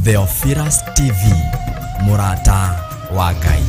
Theophilus TV, mũrata wa Ngai.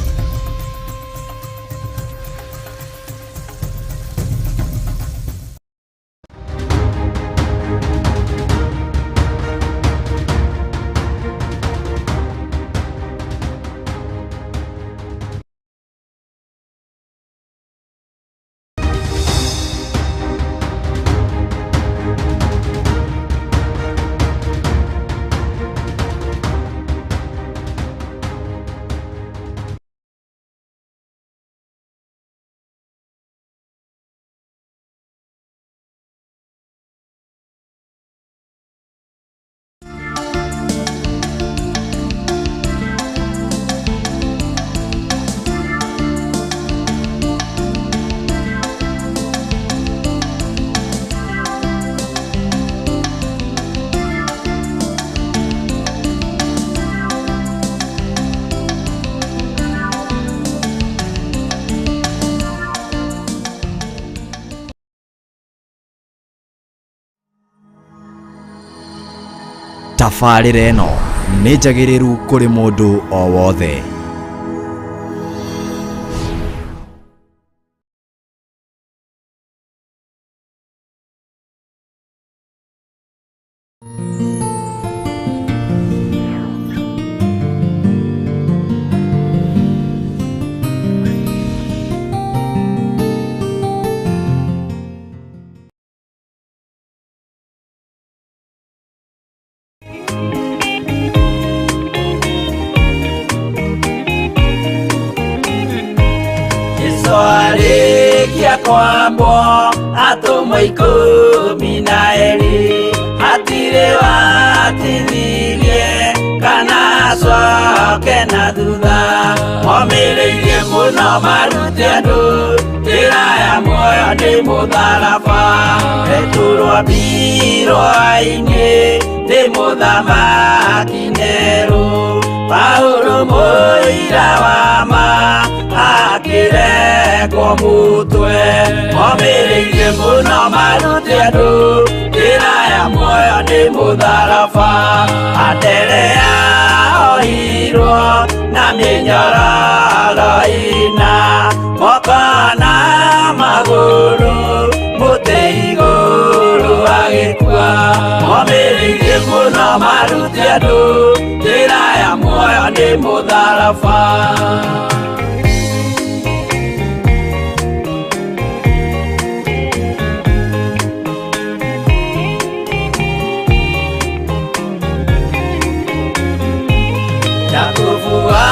Tabarĩra ĩno nĩ njagĩrĩru kũrĩ mũndũ o wothe. Jesu arĩkia kwambwo atũmwo 12 hatirĩ watithirie kana acoke na thutha momĩrĩirie mũno marute andũ njĩra ya muoyo nĩ mũtharaba Petero ambirwo-inĩ nĩ mũthamaki Nero Paulo mũira wa ma akĩrekwo mũtwe momĩrĩirie mũno marute andũ njĩra ya muoyo nĩ mũtharaba Anderea ohirwo na mĩnyororo ĩna moko na magũrũ mũtĩ igũrũ agĩkua momĩrĩirie mũno marute andũ njĩra ya muoyo nĩ mũtharaba. Jakubu wa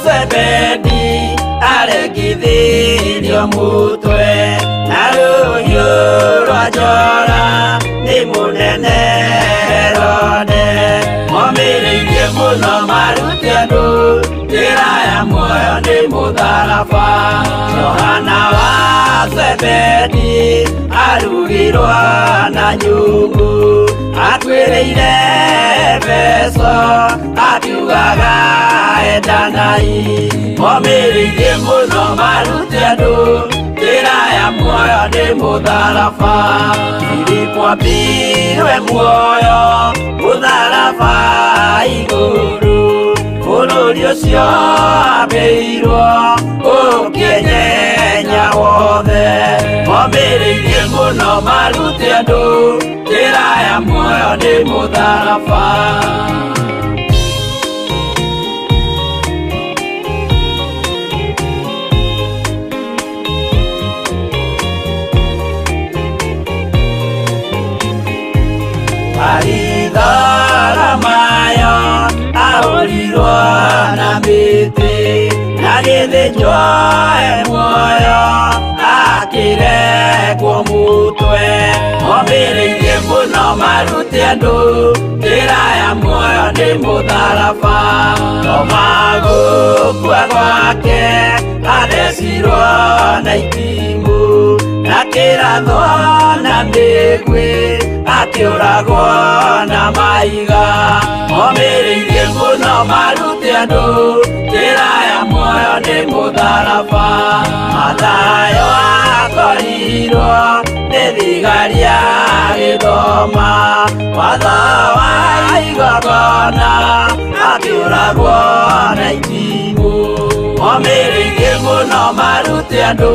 Zebedi aregithirio mutwe na rũhiũ rwa njora nĩ mũnene Herode momĩrĩirie mũno marute andũ njĩra ya muoyo nĩ mũtharaba Johana wa Zebedi arugirwo na nyungu atuĩrĩire Efeso akiugaga endanai momĩrĩirie mũno marute andũ njĩra ya muoyo nĩ mũtharaba Filipo ambirwe muoyo mũtharaba igũrũ bũrũri ũcio ambĩirwo ũkĩnyenya wothe momĩrĩirie mũno marute andũ njĩra ya muoyo nĩ mũtharaba. Baritholomayo ahũrirwo na mĩtĩ na gĩthĩnjwo e muoyo akĩrekwo mũtwe momĩrĩirie mũno marute andũ njĩra ya muoyo nĩ mũtharaba Toma gũkua gwake athecirwo na itimũ na kĩrathwo na mĩguĩ akĩũragwo na mahiga momĩrĩirie mũno marute andũ njĩra ya muoyo nĩ mũtharaba Mathayo akorirwo nĩ thigari agĩthoma. Agĩthoma watho wa igongona, akĩũragwo na itimũ. Omĩrĩirie mũno marute andũ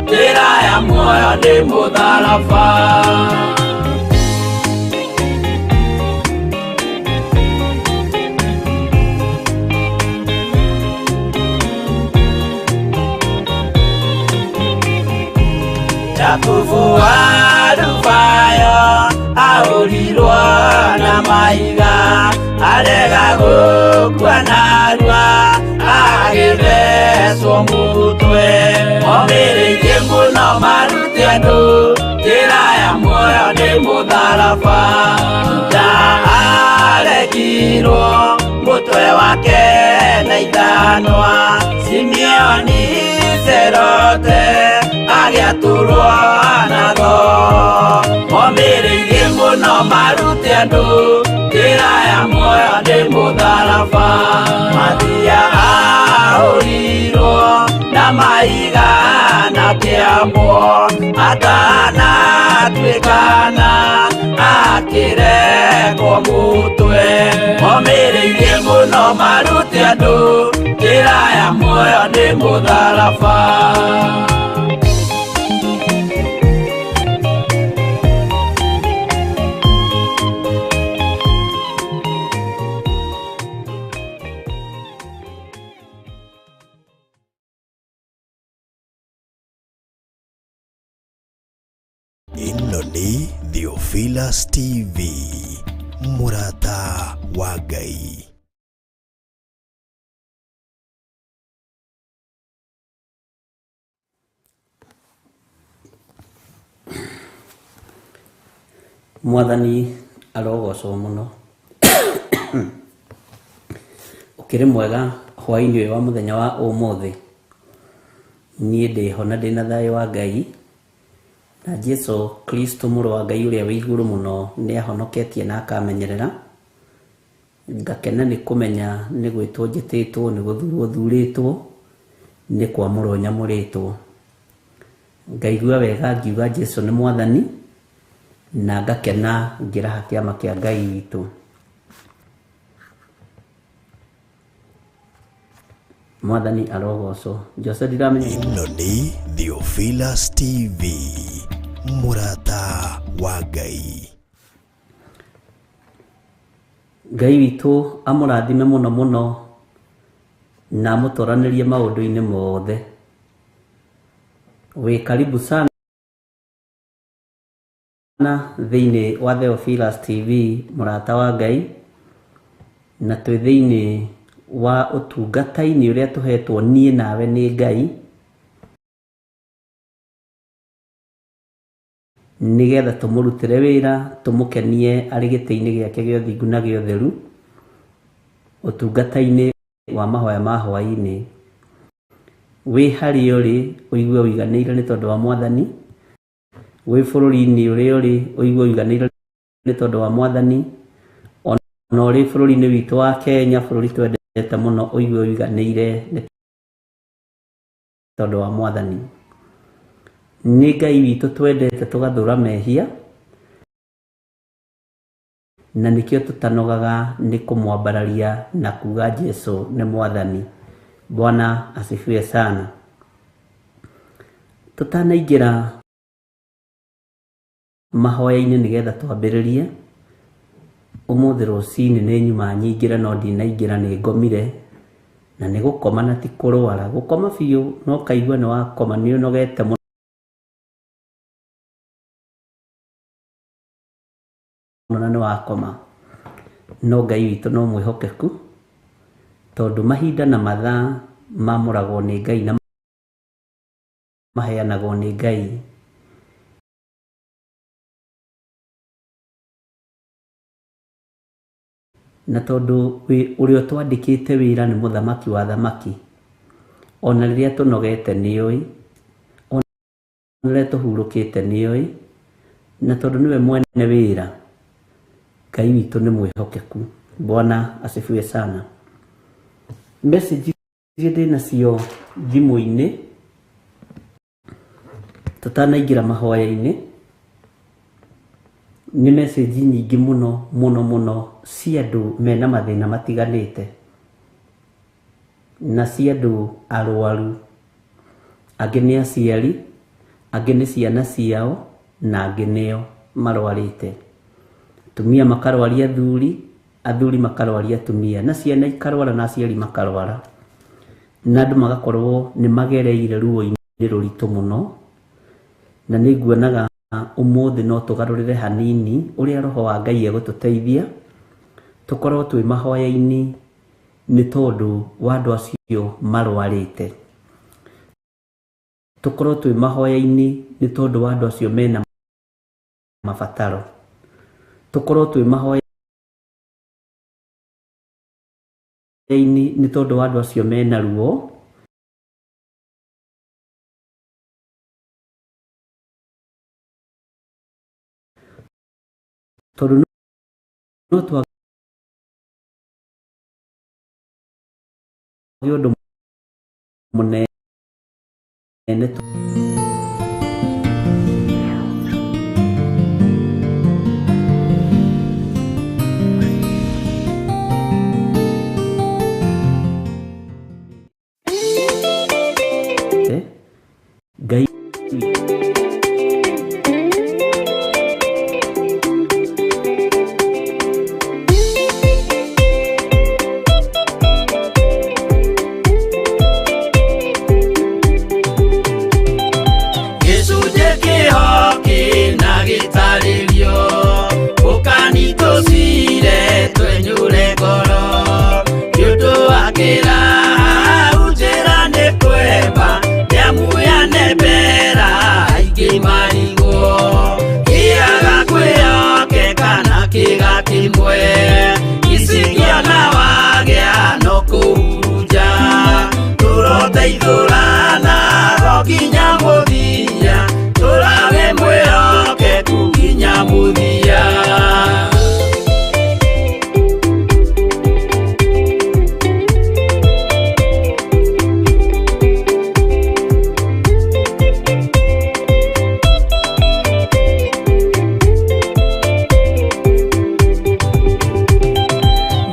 njĩra ya muoyo nĩ mũtharaba. Jakubu wa Rubayo ahũrirwo na mahiga, arega gũkua narua, agĩthecwo mũtwe. Omĩrĩirie mũno marute andũ njĩra ya muoyo nĩ mũtharaba. Juda aregirwo mũtwe wake na ithanwa, Simeoni Cerote agĩatũrwo na thoo. Omĩrĩirie mũno marute andũ njĩra ya muoyo nĩ mũtharaba. Mathia ahũrirwo na mahiga na kĩambwo, atanatuĩkana akĩrekwo mũtwe. Omĩrĩirie mũno marute andũ njĩra ya muoyo nĩ mũtharaba. Ĩno nĩ Theophilus TV, mũrata wa Ngai. Mwathani arogocwo mũno. Ũkĩrĩ mwega hwaĩ-inĩ ũyũ wa mũthenya wa ũmũthĩ. Niĩ ndĩho na ndĩna thayũ wa Ngai, na Jesu Kristo mũrũ wa Ngai ũrĩa wĩ igũrũ mũno nĩ ahonoketie na akamenyerera. Ngakena nĩ kũmenya nĩ gwĩtwo njĩtĩtwo, nĩ gũthurwo thurĩtwo, nĩ kwamũrwo nyamũrĩtwo. Ngaigua wega ngiuga Jesu nĩ Mwathani, na ngakena ngĩraha kĩama kĩa Ngai witũ. Mwathani arogocwo. Jose ndiramenya. Ĩno nĩ Theophilus TV, mũrata wa Ngai. Ngai witũ amũrathime mũno mũno na amũtoranĩrie maũndũ-inĩ mothe. Wĩ karibu sana thĩinĩ wa Theophilus TV, mũrata wa Ngai, na twĩ thĩinĩ wa ũtungata-inĩ ũrĩa tũhetwo niĩ nawe nĩ Ngai, nĩgetha tũmũrutĩre wĩra, tũmũkenie arĩ gĩtĩ-inĩ gĩake gĩa ũthingu na gĩa ũtheru, ũtungata-inĩ wa mahoya ma hwaĩ-inĩ. Wĩ harĩa ũrĩ ũigue ũiganĩire nĩ tondũ wa Mwathani, wĩ bũrũri-inĩ ũrĩa ũrĩ ũigue ũiganĩire nĩ tondũ wa Mwathani, ona ũrĩ bũrũri-inĩ witũ wa Kenya, bũrũri twendete mũno, ũigue ũiganĩire nĩ tondũ wa Mwathani. Nĩ Ngai witũ twendete tũgathũra mehia, na nĩkĩo tũtanogaga nĩ kũmwambararia na kuga Jesu nĩ Mwathani. Bwana asifiwe sana. Tũtanaingĩra mahoya-inĩ nĩgetha twambĩrĩrie, ũmũthĩ rũcinĩ nĩ nyuma nyingĩre no ndinaingĩra, nĩ ngomire, na nĩ gũkoma na ti kũrwara, gũkoma biũ no kaigua nĩ wakoma, nĩ ũnogete mũno na nĩ wakoma. No Ngai witũ no mwĩhokeku, tondũ mahinda na mathaa mamũragwo nĩ Ngai na maheanagwo nĩ Ngai. Na tondũ ũrĩa ũtwandĩkĩte wĩra nĩ mũthamaki wa thamaki, ona rĩrĩa tũnogete nĩoĩ, ona rĩrĩa tũhurũkĩte nĩoĩ, na tondũ nĩwe mwene wĩra, Ngai witũ nĩ mwĩhokeku. Bwana asifiwe sana. Message iria ndĩ nacio thimũ-inĩ tũtanaingĩra mahoya-inĩ, Nĩ message nyingĩ mũno mũno mũno cia andũ mena mathĩna matiganĩte, na cia andũ arwaru. Angĩ nĩ aciari, angĩ nĩ ciana ciao, na angĩ nĩo marwarĩte. Atumia makarwaria athuri, athuri makarwaria atumia, na ciana ikarwara na aciari makarwara. Na andũ magakorwo nĩ magereire ruo-inĩ rũritũ mũno, na nĩ nguonaga ũmũthĩ no tũgarũrĩre hanini ũrĩa roho wa Ngai egũtũteithia tũkorwo twĩ mahoya-inĩ nĩ tondũ wa andũ acio marwarĩte. Tũkorwo twĩ mahoya-inĩ nĩ tondũ wa andũ acio mena mabataro. Tũkorwo twĩ mahoya-inĩ nĩ tondũ wa andũ acio mena ruo. Tondũ no twage ũndũ mũnene. Ngai Gĩcunjĩ kĩho kĩna gĩtarĩrio ũkani tũcire twenyũre ngoro nĩ ũndũ wa kĩraha njĩra nĩ kwemba nĩamuyane mbera aingĩ marigwo kĩaga kwĩyokeka na kĩga kĩmwe icikĩona wagĩa no kũhurunja tũroteithũrana ro nginya mũthia tũrawe mwĩhokeku nginya mũthia.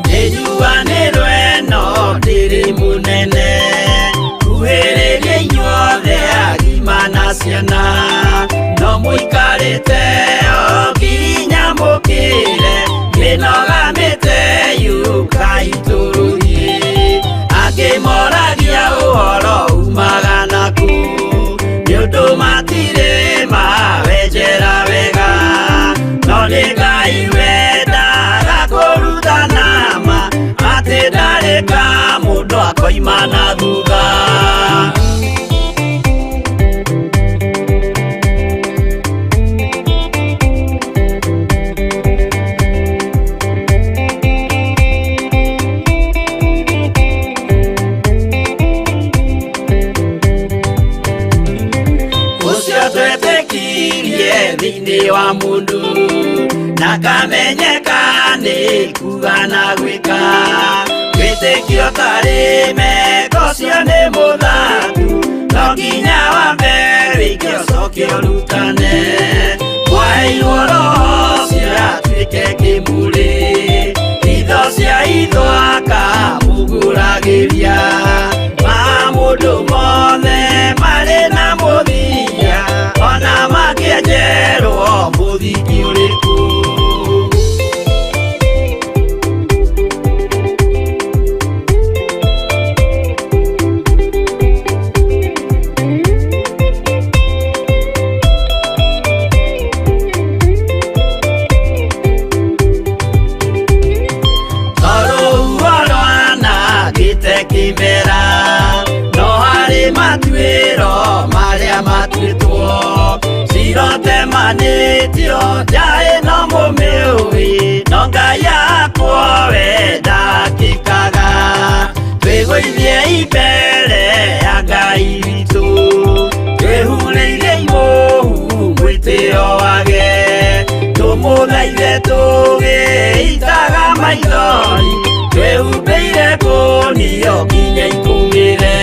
Nĩnjuanĩrwo ĩno ndĩrĩ mũnene kuhĩrĩria inyuothe agima na ciana no mũikarĩte o nginya mũkĩre mĩnoga mĩte yũkai tũrũthiĩ angĩ moragia ũhoro umaga naku nĩ ũndũ matirĩ mawenjera wega no nĩ Ngai wendaga kũrutana ma atĩ ndarĩ ka mũndũ akoima na thutha. Ũcio twetĩkirie thĩinĩ wa mũndũ na kamenyeka nĩ kuga na gwĩka wĩtĩkio tarĩ meko ũcio nĩ mũthaku no nginya wambe wĩke ũcoke ũrutane mwaheirwo roho ũcio atuĩke kĩmũrĩ itho cia itho akamũgũragĩria ma mũndũ mothe marĩ na mũthia ona makĩenjerwo mũthingi ũrĩkũ. Tondũ rwanangĩte kĩmera no harĩ matuĩro marĩa matuĩtwo cirotemanĩtio njaĩ no mũmĩũĩ no Ngai akwo we ndakĩkaga twĩgũithie imbere ya Ngai witũ twĩhurĩire imũhu mwĩtĩo wage tũmũthaithe tũgĩitaga maithori twĩhumbĩire ngũnio nginya ikũmĩre.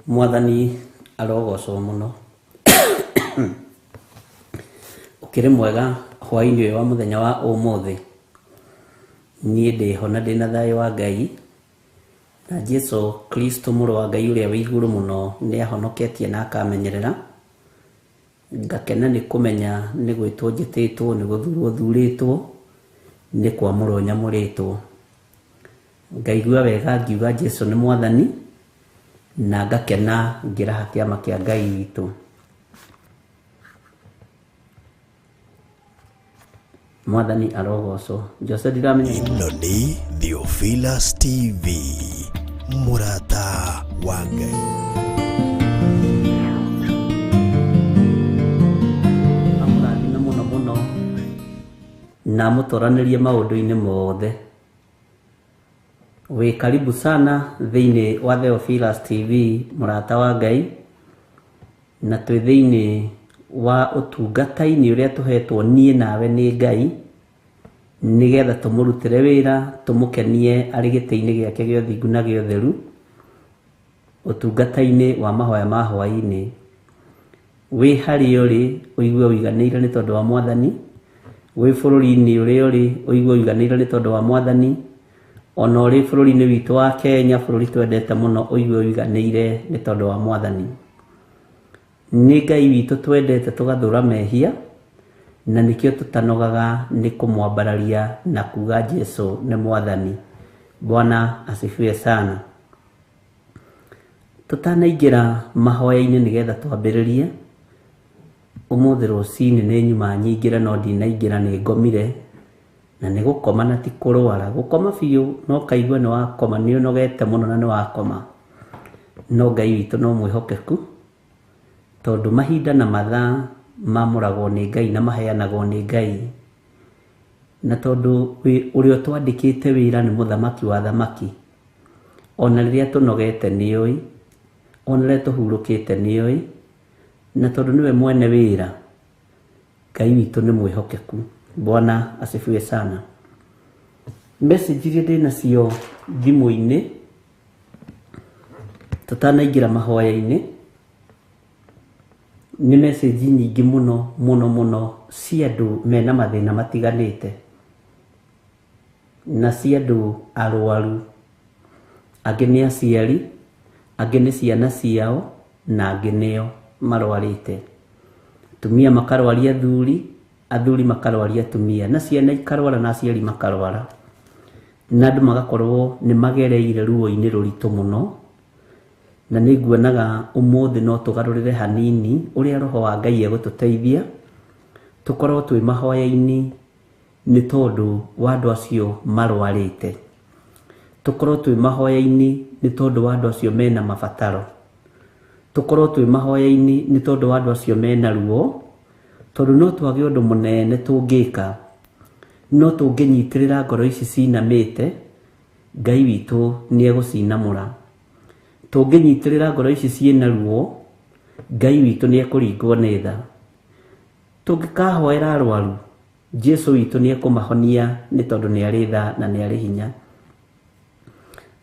Mwathani arogocwo mũno. Ũkĩrĩ mwega hwaĩ-inĩ ũyũ wa mũthenya wa ũmũthĩ. Niĩ ndĩho na ndĩna thayũ wa Ngai, na Jesu Kristo mũrũ wa Ngai ũrĩa wĩ igũrũ mũno nĩ ahonoketie na akamenyerera. Ngakena nĩ kũmenya nĩ gwĩtwo njĩtĩtwo, nĩ gũthurwo thurĩtwo, nĩ kwamũrwo nyamũrĩtwo. Ngaigua wega ngiuga Jesu nĩ Mwathani, na ngakena ngĩraha kĩama kĩa Ngai witũ. Mwathani arogocwo. Jose ndiramenya. Ĩno nĩ Theophilus TV, mũrata wa Ngai. Amũrathime mũno mũno na amũtoranĩrie maũndũ-inĩ mothe. Wĩ karibu sana thĩinĩ wa Theophilus TV, mũrata wa Ngai, na twĩ thĩinĩ wa ũtungata-inĩ ũrĩa tũhetwo niĩ nawe nĩ Ngai, nĩgetha tũmũrutĩre wĩra, tũmũkenie arĩ gĩtĩ-inĩ gĩake gĩa ũthingu na gĩa ũtheru, ũtungata-inĩ wa mahoya ma hwaĩ-inĩ. Wĩ harĩa ũrĩ ũigue ũiganĩire nĩ tondũ wa Mwathani, wĩ bũrũri-inĩ ũrĩa ũrĩ ũigue ũiganĩire nĩ tondũ wa Mwathani, ona ũrĩ bũrũri-inĩ witũ wa Kenya, bũrũri twendete mũno, ũigue ũiganĩire nĩ tondũ wa Mwathani. Nĩ Ngai witũ twendete tũgathũra mehia, na nĩkĩo tũtanogaga nĩ kũmwambararia na kuga Jesu nĩ Mwathani. Bwana asifiwe sana. Tũtanaingĩra mahoya-inĩ nĩgetha twambĩrĩrie, ũmũthĩ rũcinĩ nĩ nyuma nyingĩre no ndinaingĩra nĩ ngomire, na nĩ gũkoma na ti kũrwara. Gũkoma biũ no kaigua nĩ wakoma, nĩ ũnogete mũno na nĩ wakoma. No Ngai witũ no mwĩhokeku, tondũ mahinda na mathaa mamũragwo nĩ Ngai na maheanagwo nĩ Ngai. Na tondũ ũrĩa ũtwandĩkĩte wĩra nĩ mũthamaki wa thamaki, ona rĩrĩa tũnogete nĩoĩ, ona rĩrĩa tũhurũkĩte nĩoĩ, na tondũ nĩwe mwene wĩra, Ngai witũ nĩ mwĩhokeku. Bwana asifiwe sana. Message iria ndĩnacio thimũ-inĩ tũtanaingĩra mahoya-inĩ nĩ message nyingĩ mũno mũno mũno cia andũ mena mathĩna matiganĩte, na cia andũ arwaru, angĩ nĩ aciari, angĩ nĩ ciana ciao, na angĩ nĩo marwarĩte. Atumia makarwaria athuri, athuri makarwaria atumia, na ciana ikarwara na aciari makarwara, na andũ magakorwo nĩ magereire ruo-inĩ rũritũ mũno. Na nĩ nguonaga ũmũthĩ no tũgarũrĩre hanini ũrĩa roho wa Ngai egũtũteithia tũkorwo twĩ mahoya-inĩ nĩ tondũ wa andũ acio marwarĩte, tũkorwo twĩ mahoya-inĩ nĩ tondũ wa andũ acio mena mabataro, tũkorwo twĩ mahoya-inĩ nĩ tondũ wa andũ acio mena ruo, tondũ no twage ũndũ mũnene tũngĩka, no tũngĩnyitĩrĩra ngoro ici cinamĩte, Ngai witũ nĩ egũcinamũra. Tũngĩnyitĩrĩra ngoro ici ciĩna ruo, Ngai witũ nĩ ekũringwo nĩ tha. Tũngĩkahoera arwaru, Jesu witũ nĩ ekũmahonia nĩ tondũ nĩ arĩ tha na nĩ arĩ hinya.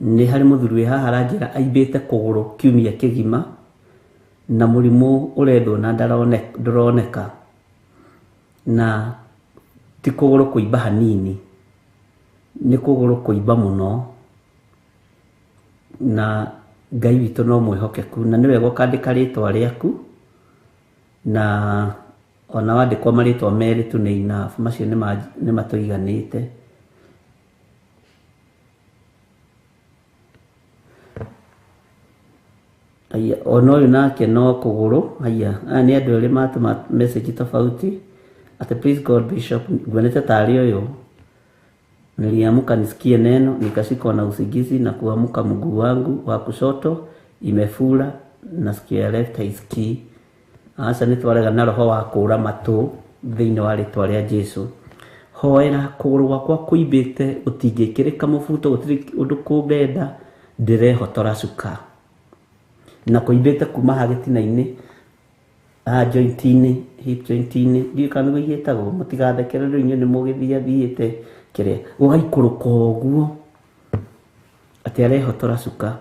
Nĩ harĩ mũthuri wĩ haha aranjĩra aimbĩte kũgũrũ kiumia kĩgima, na mũrimũ ũrethwo na ndũroneka, na ti kũgũrũ kũimba hanini, nĩ kũgũrũ kũimba mũno, na Ngai witũ no mwĩhokeku, na nĩ wega ũkandĩka rĩtwa rĩaku, na ona wandĩkwo marĩtwa merĩ tu nĩ enough, macio nĩ matũiganĩte. Haya, ona ũyũ nake no kũgũrũ. Haya, aya nĩ andũ erĩ matũma message tofauti atĩ please God Bishop, nguonete tarĩ ũyũ, niliamka nisikie neno nikashikwa na usingizi na kuamka mguu wangu wa kushoto imefura na sikio ya left haisikii. Aca nĩ twarega na roho wa kũra matũ thĩinĩ wa rĩtwa rĩa Jesu. Hoera kũgũrũ gwakwa kũimbĩte gũtingĩkĩrĩka mũbuto, gũtirĩ ũndũ kũngenda, ndĩrehotora cuka, na kũimbĩte kuma haha gĩtina-inĩ, haha joint-inĩ, hip joint-inĩ, ndiũĩ kana nĩguo igĩtagwo, mũtigathekere rĩu inyuĩ nĩ mũgĩthiathiĩte kĩrĩa, gũgaikũrũka ũguo atĩ arehotora cuka.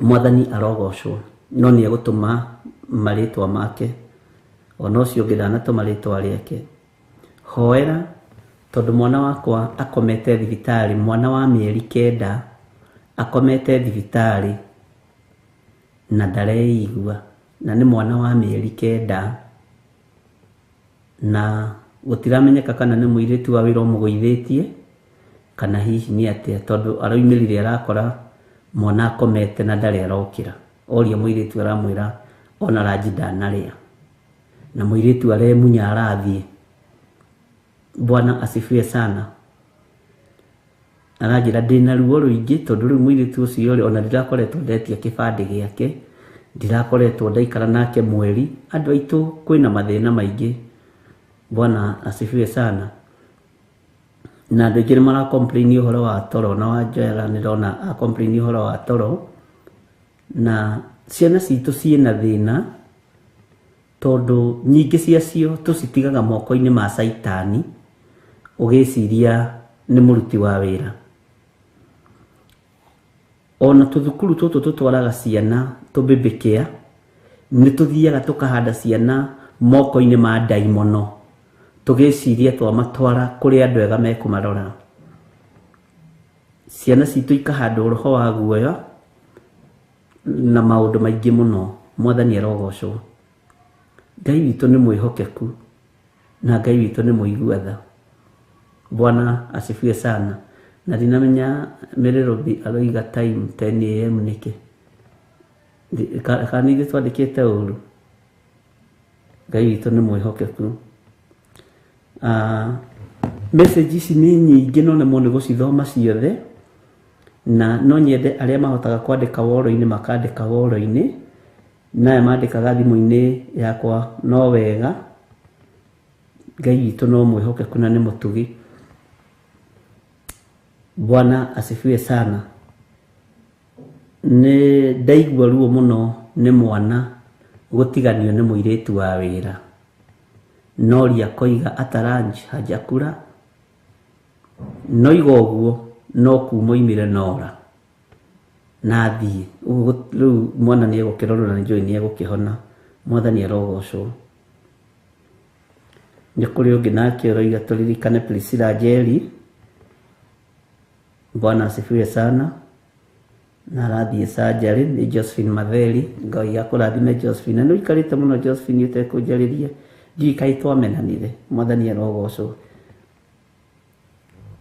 Mwathani arogocwo, no nĩ egũtũma marĩtwa make, ona ũcio ũngĩ ndanatũma rĩtwa rĩake. Hoera tondũ mwana wakwa akomete thibitarĩ, mwana wa mĩeri 9 akomete thibitarĩ na ndareigua, na nĩ mwana wa mĩeri 9, na gũtiramenyeka kana nĩ mũirĩtu wa wĩra ũmũgũithĩtie kana hihi nĩ atĩa, tondũ aroimĩrire arakora mwana akomete na ndarĩ arokĩra. Oria mũirĩtu aramwĩra ona ranji ndanarĩa, na mũirĩtu aremunya arathiĩ. Bwana asifiwe sana. Aranjĩra ndĩna ruo rũingĩ tondũ rĩu mũirĩtu ũcio rĩ, ona ndirakoretwo ndetia kĩbandĩ gĩake, ndirakoretwo ndaikara nake mweri. Andũ aitũ kwĩna mathĩna maingĩ. Bwana asifiwe sana. Na andũ aingĩ nĩ mara complain ũhoro wa toro, na Wanjoera nĩ ndona a complain ũhoro wa toro, na ciana citũ ciĩna thĩna tondũ nyingĩ ciacio tũcitigaga moko-inĩ ma caitani, ũgĩciria nĩ mũruti wa wĩra. Ona tũthukuru tũtũ tũtwaraga ciana tũbĩbĩkĩa, nĩ tũthiaga tũkahanda ciana moko-inĩ ma ndaimono, tũgĩciria twamatwara kũrĩ andũ ega mekũmarora. Ciana citũ ikahandwo roho wa guoya na maũndũ maingĩ mũno. Mwathani arogocwo. Ngai witũ nĩ mwĩhokeku na Ngai witũ nĩ mũigua tha. Bwana asifiwe sana. Na ndinamenya Mĩrĩrũbi aroiga time 10 am nĩkĩ, kana ithuĩ twandĩkĩte ũru. Ngai witũ nĩ mwĩhokeku. Message ici nĩ nyingĩ no nemwo nĩ gũcithoma ciothe, na no nyende arĩa mahotaga kwandĩka woro-inĩ makandĩka woro-inĩ, na aya mandĩkaga thimũ-inĩ yakwa no wega. Ngai witũ no mwĩhokeku na nĩ mũtugi. Bwana asifiwe sana. Nĩ ndaigua ruo mũno nĩ mwana gũtiganio nĩ mũirĩtu wa wĩra. Noria koiga ataranj hajakura, noiga ũguo no kuma oimire Nora na athiĩ. Rĩu mwana nĩ egũkĩrorwo na nĩ njũĩ nĩ egũkĩhona. Mwathani arogocwo. Nĩ kũrĩ ũngĩ nake ũroiga tũririkane Priscilla Njeri. Bwana asifiwe sana. Na arathiĩ surgery nĩ Josephine Matheri. Ngai akũrathime Josephine. Na nĩ ũikarĩte mũno Josephine ũtekũnjarĩria, ndiũĩ kaĩ twamenanire. Mwathani arogocwo.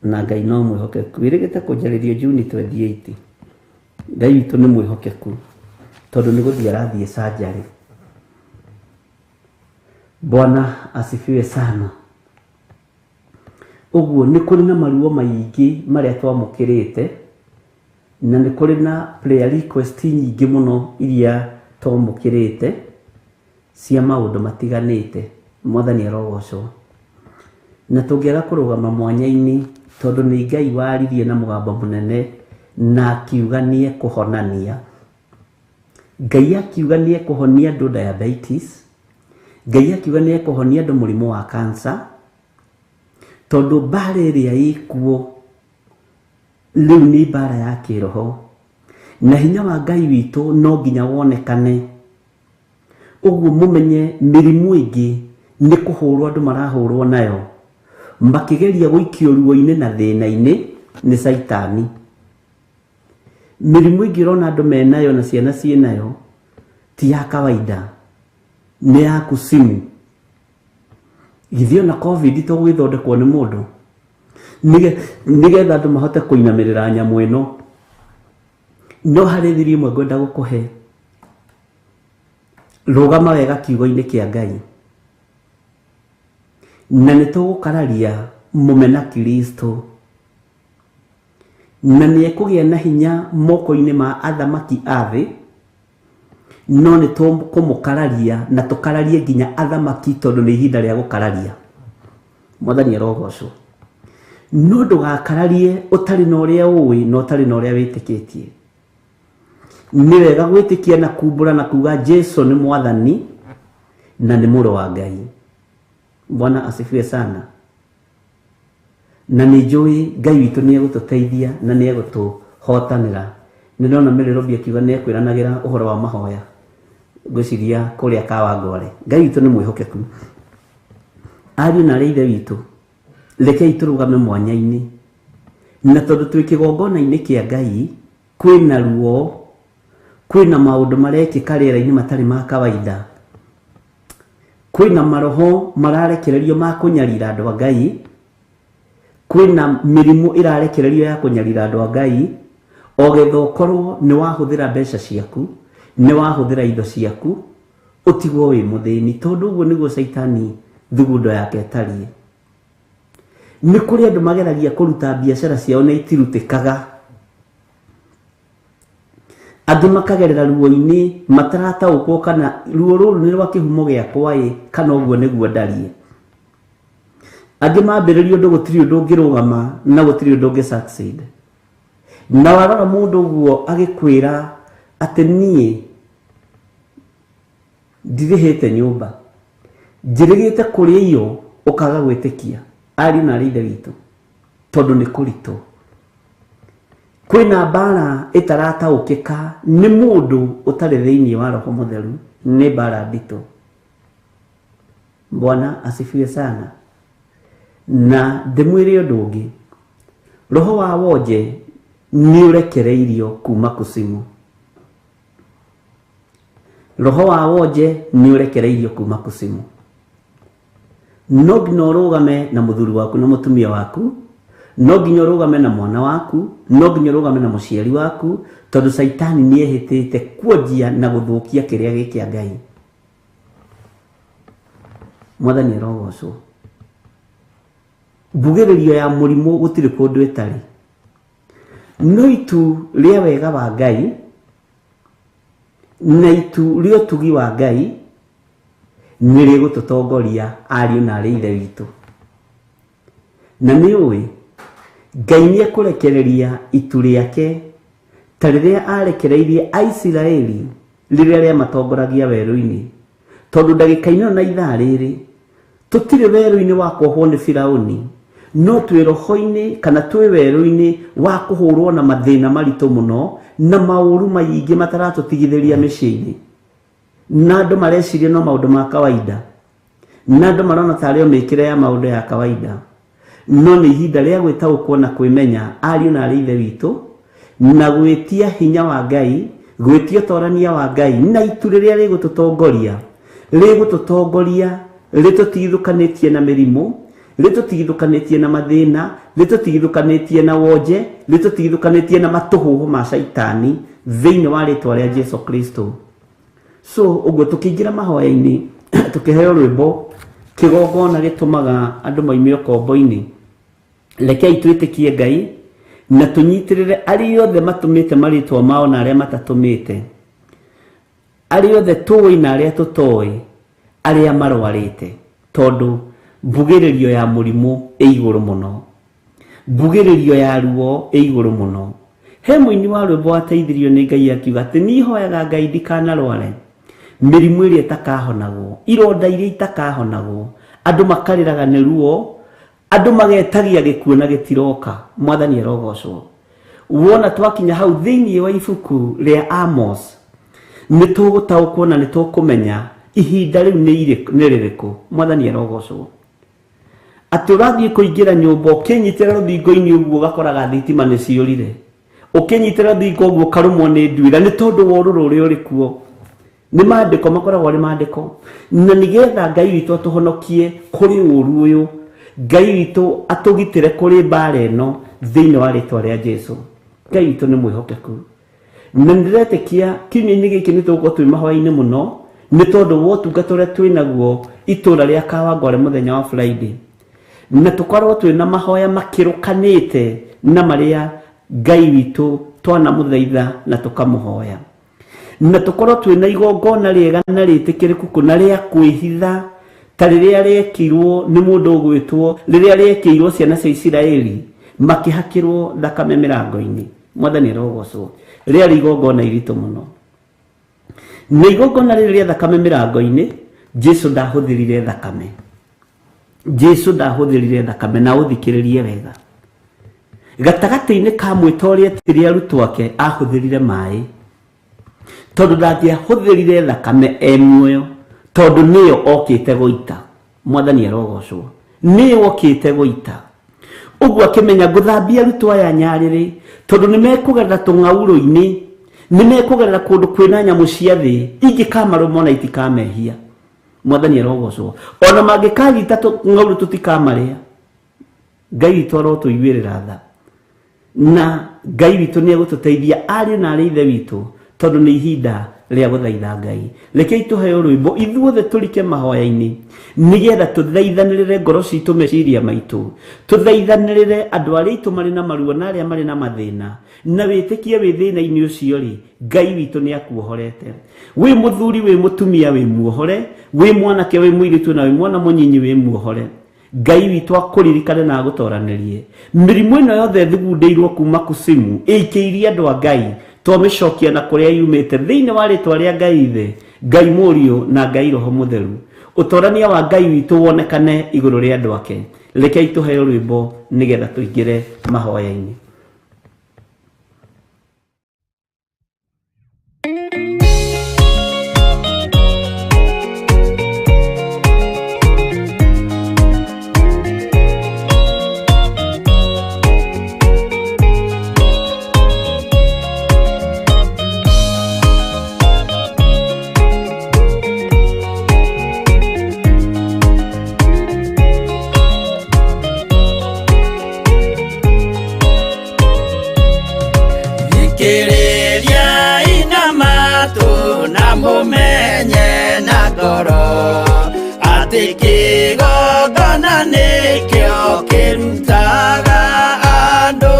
Na Ngai no mwĩhokeku. Wĩrĩgĩte kũnjarĩria June 28. Ngai witũ nĩ mwĩhokeku tondũ nĩ gũthiĩ arathiĩ surgery. Bwana asifiwe sana. Ũguo nĩ kũrĩ na maruo maingĩ marĩa twamũkĩrĩte, na nĩ kũrĩ na prayer request nyingĩ mũno iria twamũkĩrĩte cia maũndũ matiganĩte. Mwathani arogocwo. Na tũngĩaga kũrũgama mwanya-inĩ, tondũ nĩ Ngai waririe na mũgambo mũnene na akiuga nĩ ekũhonania. Ngai akiuga nĩ ekũhonia andũ diabetes, Ngai akiuga nĩ ekũhonia andũ mũrimũ wa cancer, tondũ mbara ĩrĩa ĩkuo rĩu nĩ mbara ya kĩroho, na hinya wa Ngai witũ no nginya wonekane. Ũguo mũmenye mĩrimũ ĩngĩ nĩ kũhũrwo andũ marahũrwo nayo, makĩgeria gũikio ruo-inĩ na thĩna-inĩ nĩ caitani. Mĩrimũ ĩngĩ ũrona andũ menayo na ciana ciĩnayo ti ya kawaida, nĩ ya kusimu. Githĩ ona COVID to gwĩthondekwo nĩ mũndũ nĩgetha andũ mahote kũinamĩrĩra nyamũ ĩno. No harĩ thiri ĩmwe ngwenda gũkũhe, rũgama wega kiugo-inĩ kĩa Ngai, na nĩ tũgũkararia mũmena Kristo, na nĩ ekũgĩa na hinya moko-inĩ ma athamaki a thĩ, no nĩ tũkũmũkararia na tũkararie nginya athamaki, tondũ nĩ ihinda rĩa gũkararia. Mwathani arogocwo. No ndũgakararie ũtarĩ na ũrĩa ũĩ na ũtarĩ na ũrĩa wĩtĩkĩtie. Nĩ wega gwĩtĩkia na kumbũra na kuga Jesu nĩ mwathani na nĩ mũrũ wa Ngai. Bwana asifiwe sana. Na nĩ njũĩ Ngai witũ nĩ egũtũteithia na nĩ egũtũhotanĩra. Nĩ ndona Mary Robi akiuga nĩ ekwĩranagĩra ũhoro wa mahoya, ngwĩciria kũrĩa Kawangware. Ngai witũ nĩ mwĩhokeku. Ariũ na arĩ ithe witũ, rekei tũrũgame mwanya-inĩ, na tondũ twĩ kĩgongona-inĩ kĩa Ngai, kwĩna ruo, kwĩna maũndũ marekĩka rĩera-inĩ matarĩ ma kawaida, kwĩna maroho mararekererio ma kũnyarira andũ a Ngai, kwĩna mĩrimũ ĩrarekererio ya kũnyarira andũ a Ngai, o getha ũkorwo nĩ wahũthĩra mbeca ciaku, nĩ wahũthĩra indo ciaku, ũtigwo wĩ mũthĩni, tondũ ũguo nĩguo caitani thugundo yake ĩtariĩ. Nĩ kũrĩ andũ mageragia kũruta biacara ciao na itirutĩkaga, angĩ makagerera ruo-inĩ matarataũkwo kana ruo rũrũ nĩ rwa kĩhumo gĩakwa ĩ, kana ũguo nĩguo ndariĩ. Angĩ mambĩrĩria ũndũ gũtirĩ ũndũ ũngĩrũgama na gũtirĩ ũndũ ũngĩ succeed. Na warora mũndũ ũguo agĩkwĩra atĩ niĩ ndirĩhĩte nyũmba, njĩrĩgĩte kũrĩa iyo, ũkaga gwĩtĩkia. Ariũ na arĩ ithe witũ, tondũ nĩ kũritũ, kwĩna mbara ĩtarataũkĩka nĩ mũndũ ũtarĩ thĩinĩ wa roho mũtheru, nĩ mbara nditũ. Bwana asifiwe sana. Na ndĩmwĩre ũndũ ũngĩ, roho wa wonje nĩ ũrekereirio kuma kusimu. Roho wa wonje nĩ ũrekereirio kuma kusimu. No nginya ũrũgame na mũthuri waku na mũtumia waku, no nginya ũrũgame na mwana waku, no nginya ũrũgame na mũciari waku, tondũ caitani nĩ ehĩtĩte kuonjia na gũthũkia kĩrĩa gĩ kĩa Ngai. Mwathani arogocwo. Mbugĩrĩrio ya mũrimũ gũtirĩ kũndũ ĩtarĩ, no itu rĩa wega wa Ngai na itu rĩa ũtugi wa Ngai nĩ rĩgũtũtongoria ariũ na arĩ ithe witũ. Na nĩ ũĩ Ngai nĩ ekũrekereria itu rĩake ta rĩrĩa arekereirie Aisiraeli rĩrĩa rĩamatongoragia werũ-inĩ, tondũ ndagĩka-inĩ ĩno na ithaa rĩrĩ tũtirĩ werũ-inĩ wa kuohwo nĩ Firaũni, no twĩ roho-inĩ kana twĩ werũ-inĩ wa kũhũrwo na mathĩna maritũ mũno na maũru maingĩ mataratũtigithĩria mĩciĩ-inĩ, na andũ mareciria no maũndũ ma kawaida, na andũ marona tarĩ o mĩkĩre ya maũndũ ya kawaida, no nĩ ihinda rĩa gwĩtaũkwo na kwĩmenya ariũ na arĩ ithe witũ, na gwĩtia hinya wa Ngai, gwĩtia ũtorania wa Ngai, na itu rĩrĩa rĩgũtũtongoria, rĩgũtũtongoria rĩtũtigithũkanĩtie na mĩrimũ, rĩtũtigithũkanĩtie na mathĩna, rĩtũtigithũkanĩtie na wonje, rĩtũtigithũkanĩtie na matũhũhũ ma caitani thĩinĩ wa rĩtwa rĩa Jesu Kristo. So ũguo tũkĩingĩra mahoya-inĩ, tũkĩheo rwĩmbo kĩgongona gĩtũmaga andũ moime ũkombo-inĩ, rekei twĩtĩkie Ngai na tũnyitĩrĩre arĩa othe matũmĩte marĩtwa mao na arĩa matatũmĩte, arĩa othe tũĩ na arĩa tũtoĩ, arĩa marwarĩte, tondũ mbugĩrĩrio ya mũrimũ ĩ igũrũ mũno, mbugĩrĩrio ya ruo ĩ igũrũ mũno. He mũini wa rwĩmbo wateithirio nĩ Ngai akiuga atĩ niĩ hoyaga Ngai ndikanarware mĩrimũ ĩrĩa ĩtakahonagwo, ironda iria itakahonagwo, andũ makarĩraga nĩ ruo, andũ magetagia gĩkuũ na gĩtiroka. Mwathani arogocwo. Wona twakinya hau thĩinĩ wa ibuku rĩa Amos, nĩ tũgũtaũkwo na nĩ tũkũmenya ihinda rĩu nĩ rĩrĩkũ. Mwathani arogocwo. Atĩ ũrathiĩ kũingĩra nyũmba ũkĩnyitĩra rũthingo-inĩ ũguo ũgakoraga thitima nĩ ciũrire, ũkĩnyitĩra rũthingo ũguo ũkarũmwo nĩ nduĩra nĩ tondũ wa ũrũrũ ũrĩa ũrĩ kuo. Nĩ maandĩko makoragwo arĩ maandĩko, na nĩgetha Ngai witũ atũhonokie kũrĩ ũru ũyũ, Ngai witũ atũgitĩre kũrĩ mbara ĩno thĩinĩ wa rĩtwa rĩa Jesu. Ngai witũ nĩ mwĩhokeku, na nĩndĩretĩkia kiumia-inĩ gĩkĩ nĩ tũgũkorwo twĩ mahoya-inĩ mũno, nĩ tondũ wa ũtungata ũrĩa twĩ naguo itũũra rĩa Kawangware mũthenya wa Friday, na tũkorwo twĩ na mahoya makĩrũkanĩte na marĩa Ngai witũ twanamũthaitha na tũkamũhoya, na tũkorwo twĩ na igongona rĩega na rĩtĩkĩrĩku kũna rĩa kwĩhitha ta rĩrĩa rĩekirwo nĩ mũndũ ũgwĩtwo, rĩrĩa rĩekĩirwo ciana cia Isiraeli makĩhakĩrwo thakame mĩrango-inĩ. Mwathani arogocwo. Rĩarĩ igongona iritũ mũno, na igongona rĩrĩ rĩa thakame mĩrango-inĩ, Jesu ndahũthĩrire thakame. Jesu ndahũthĩrire thakame, na ũthikĩrĩrie wega. Gatagatĩ-inĩ ka mwĩto ũrĩa etire arutwo ake ahũthĩrire maĩ, tondũ ndangĩahũthĩrire thakame e muoyo, tondũ nĩyo okĩte gũita. Mwathani arogocwo, nĩyo okĩte gũita. Ũguo akĩmenya ngũthambia arutwo aya nyarĩrĩ, tondũ nĩ mekũgerera tũng'aurũ-inĩ, nĩ mekũgerera kũndũ kwĩna nyamũ cia thĩ ingĩkamarũma ona itikamehia. Mwathani arogocwo, ona mangĩkanyita tũng'aurũ tũtikamarĩa. Ngai witũ arotũiguĩrĩra tha, na Ngai witũ nĩ egũtũteithia ariũ na arĩ ithe witũ, tondũ nĩ ihinda rĩa gũthaitha Ngai. Rekei tũheo rwĩmbo ithuothe tũrike mahoya-inĩ, nĩgetha tũthaithanĩrĩre ngoro citũ, meciria maitũ, tũthaithanĩrĩre andũ arĩa aitũ marĩ na maruo na arĩa marĩ na mathĩna, na wĩtĩkie wĩ thĩna-inĩ ũcio rĩ, Ngai witũ nĩ akuohorete. Wĩ mũthuri, wĩ mũtumia, wĩ muohore, wĩ mwanake, wĩ mũirĩtu, na wĩ mwana mũnyinyi, wĩ muohore. Ngai witũ akũririkane na agũtoranĩrie. Mĩrimũ ĩno yothe ĩthugundĩirwo kuma kusimu ĩikĩirie andũ a Ngai, twamĩcokia na kũrĩa yumĩte thĩinĩ wa rĩtwa rĩa Ngai Ithe, Ngai Mũriũ na Ngai Roho Mũtheru. Ũtorania wa Ngai witũ wonekane igũrũ rĩa andũ ake. Rekei tũheo rwĩmbo nĩgetha tũingĩre mahoya-inĩ. Thikĩrĩria ina matũ na mũmenye na ngoro atĩ kĩgongona nĩkĩo kĩrutaga andũ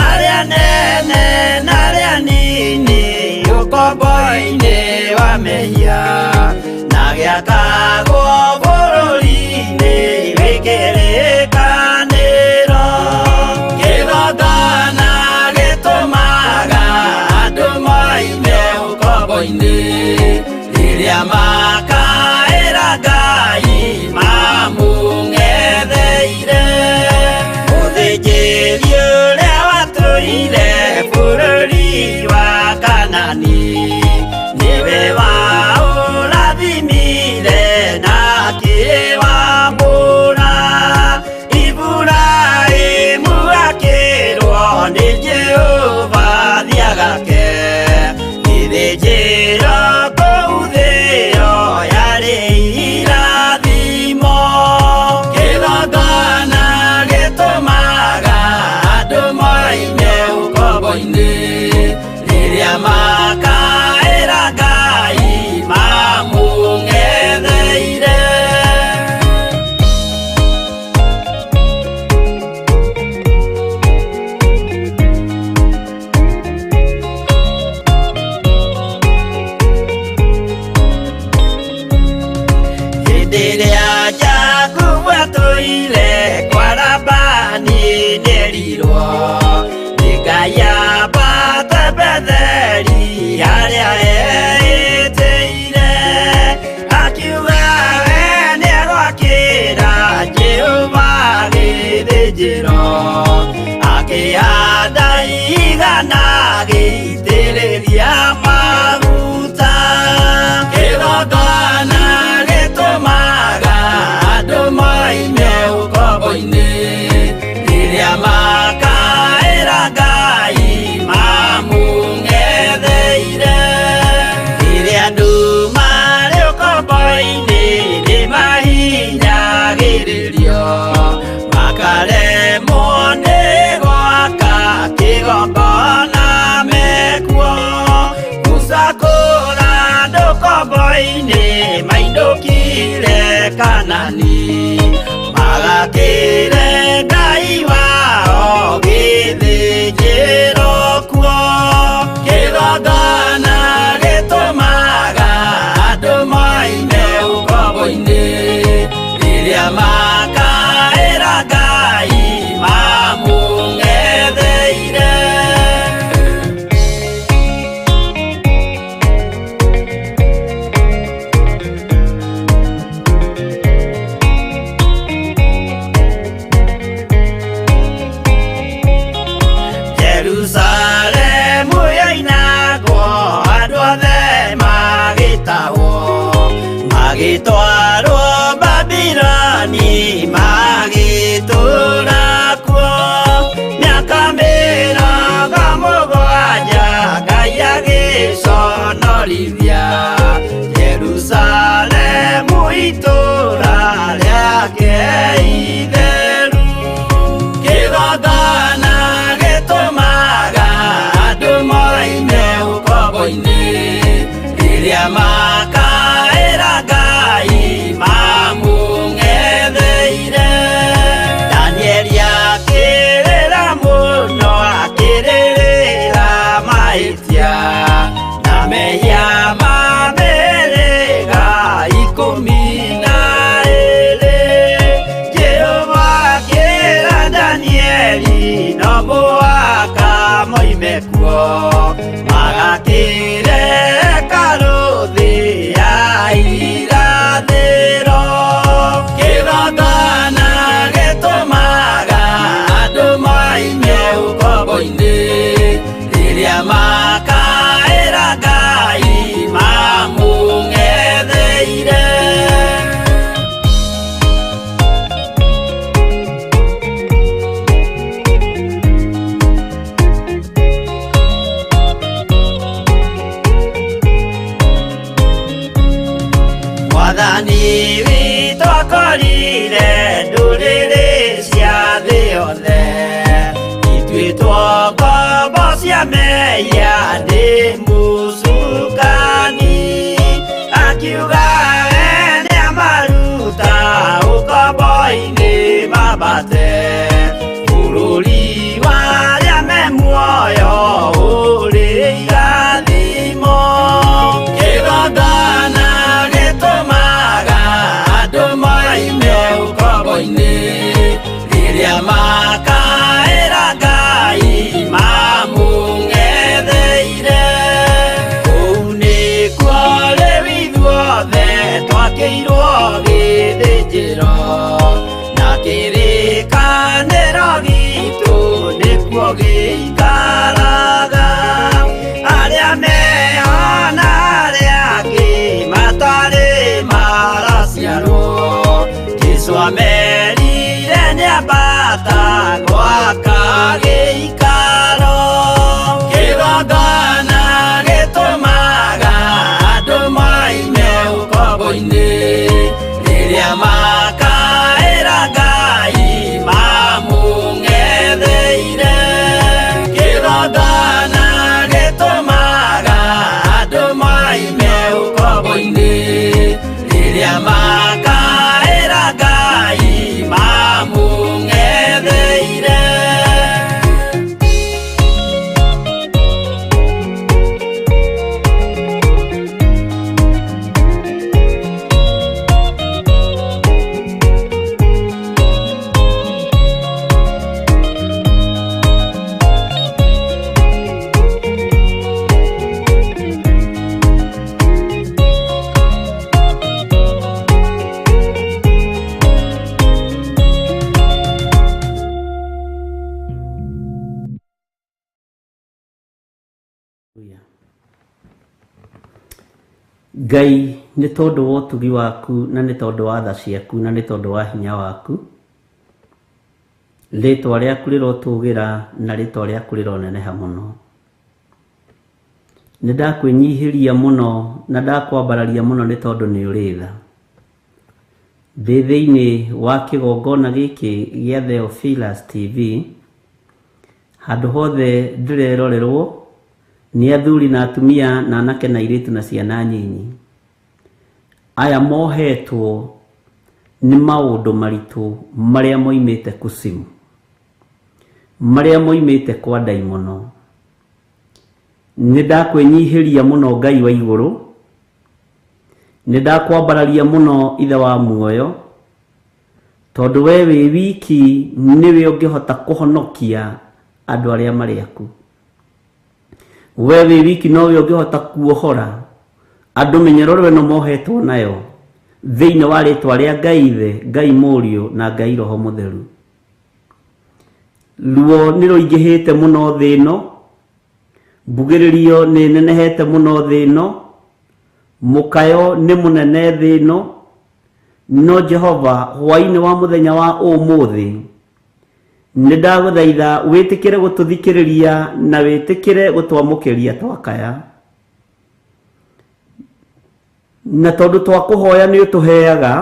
arĩa nene na arĩa nini ũkombo-inĩ wa mehia, na gĩakagwo bũrũri-inĩ wĩ kĩrĩkanĩro. Kĩgongona gĩtũmaga andũ moime ũkombo-inĩ, rĩrĩa makaĩra Ngai mamũng'etheire. Mũthĩnjĩri ũrĩa watũire bũrũri wa Kanani, nĩwe waũrathimire na akĩwamũra. Iburahĩmu akĩrwo nĩ Jehova thiagake gĩthĩnjĩro kũu thĩo yarĩ irathimo. Kĩgongona gĩtũmaga andũ moime ũkombo-inĩ, rĩrĩa makaĩra Ngai mamũng'etheire. Hĩndĩ ĩrĩa Jakubu atũire kwa Labani nĩerirwo nĩ Ngai ambate Betheli harĩa eĩtĩire, akiuga we nĩegwakĩra Jehova gĩthĩnjĩro, akĩhanda igana agĩitĩrĩria maguta. Kĩgongona gĩtũmaga andũ moime ũkombo-inĩ, rĩrĩa makaĩra Ngai mamũng'etheire. Rĩrĩa andũ marĩ ũkombo-inĩ nĩmahinyagĩrĩrio, makaremwo nĩ gwaka kĩgongona mekuo. Musa mekuo Magakĩre hekarũ thĩ ya irathĩro Kĩgongona gĩtũmaga andũ moime ũkombo-inĩ Rĩrĩa makaĩra Ngai mamũng'etheire. Mwathani witũ akorire ndũrĩrĩ cia thĩ yothe ituĩtwo ngombo cia mehia nĩ mũcukani akiuga we nĩamaruta ũkombo-inĩ mambate bũrũri wa arĩa me muoyo ũrĩ irathimo. Kĩgongona gĩtũmaga andũ moime ũkombo-inĩ rĩrĩa makaĩra Ngai mamũng'etheire. Kũu nĩkuo rĩu ithuothe twakĩirwo gĩthĩnjĩro na kĩrĩkanĩro gitũ nĩkuo gĩikaraga. Arĩa meho na arĩa angĩ matarĩ maraciarwo Jesũ amerire nĩambata gwaka gĩikaro. Kĩgongona gĩtũmaga andũ moime ũkombo-inĩ rĩrĩa makaĩra Ngai mamũng'etheire. Kĩgongona gĩtũmaga andũ moime ũkombo-inĩ rĩrĩa makaĩra Ngai mamũng'etheire. Ngai nĩ tondũ wa ũtugi waku na nĩ tondũ wa tha ciaku na nĩ tondũ wa hinya waku, rĩtwa rĩaku rĩrotũgĩra na rĩtwa rĩaku rĩroneneha mũno. Nĩ ndakwĩnyihĩria mũno na ndakwambararia mũno nĩ tondũ nĩ ũrĩ tha. Ndĩ thĩinĩ wa kĩgongona gĩkĩ gĩa Theophilus TV, handũ hothe ndĩrerorerwo nĩ athuri na atumia na anake na airĩtu na ciana nyinyi. Aya mohetwo nĩ maũndũ maritũ marĩa moimĩte kusimu, marĩa moimĩte kwa ndaimono. Nĩ ndakwĩnyihĩria mũno Ngai wa igũrũ, nĩ ndakwambararia mũno Ithe wa muoyo, tondũ we wĩ wiki nĩwe ũngĩhota kũhonokia andũ arĩa marĩ aku. We wĩ wiki nowe ũngĩhota kuohora andũ mĩnyororo ĩno mohetwo nayo thĩinĩ wa rĩtwa rĩa Ngai Ithe, Ngai Mũriũ na Ngai Roho Mũtheru. Ruo nĩ rũingĩhĩte mũno thĩ ĩno, mbugĩrĩrio nĩ nenehete mũno thĩ ĩno, mũkayo nĩ mũnene thĩ ĩno, no Jehova hwaĩ-inĩ wa mũthenya wa ũmũthĩ nĩ ndagũthaitha wĩtĩkĩre gũtũthikĩrĩria na wĩtĩkĩre gũtwamũkĩria twakaya. Na tondũ twakũhoya nĩ ũtũheaga,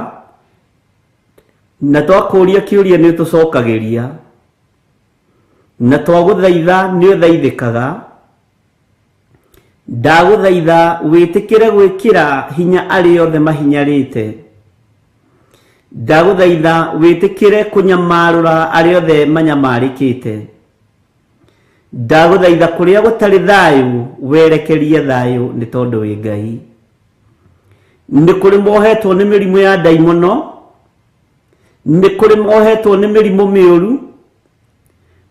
na twakũria kĩũria nĩ ũtũcokagĩria, na twagũthaitha nĩ ũthaithĩkaga, ndagũthaitha wĩtĩkĩre gwĩkĩra hinya arĩa othe mahinyarĩte. Ndagũthaitha wĩtĩkĩre kũnyamarũra arĩa othe manyamarĩkĩte. Ndagũthaitha kũrĩa gũtarĩ thayũ werekerie thayũ nĩ tondũ wĩ Ngai. Nĩ kũrĩ mohetwo nĩ mĩrimũ ya ndaimono, nĩ kũrĩ mohetwo nĩ mĩrimũ mĩũru,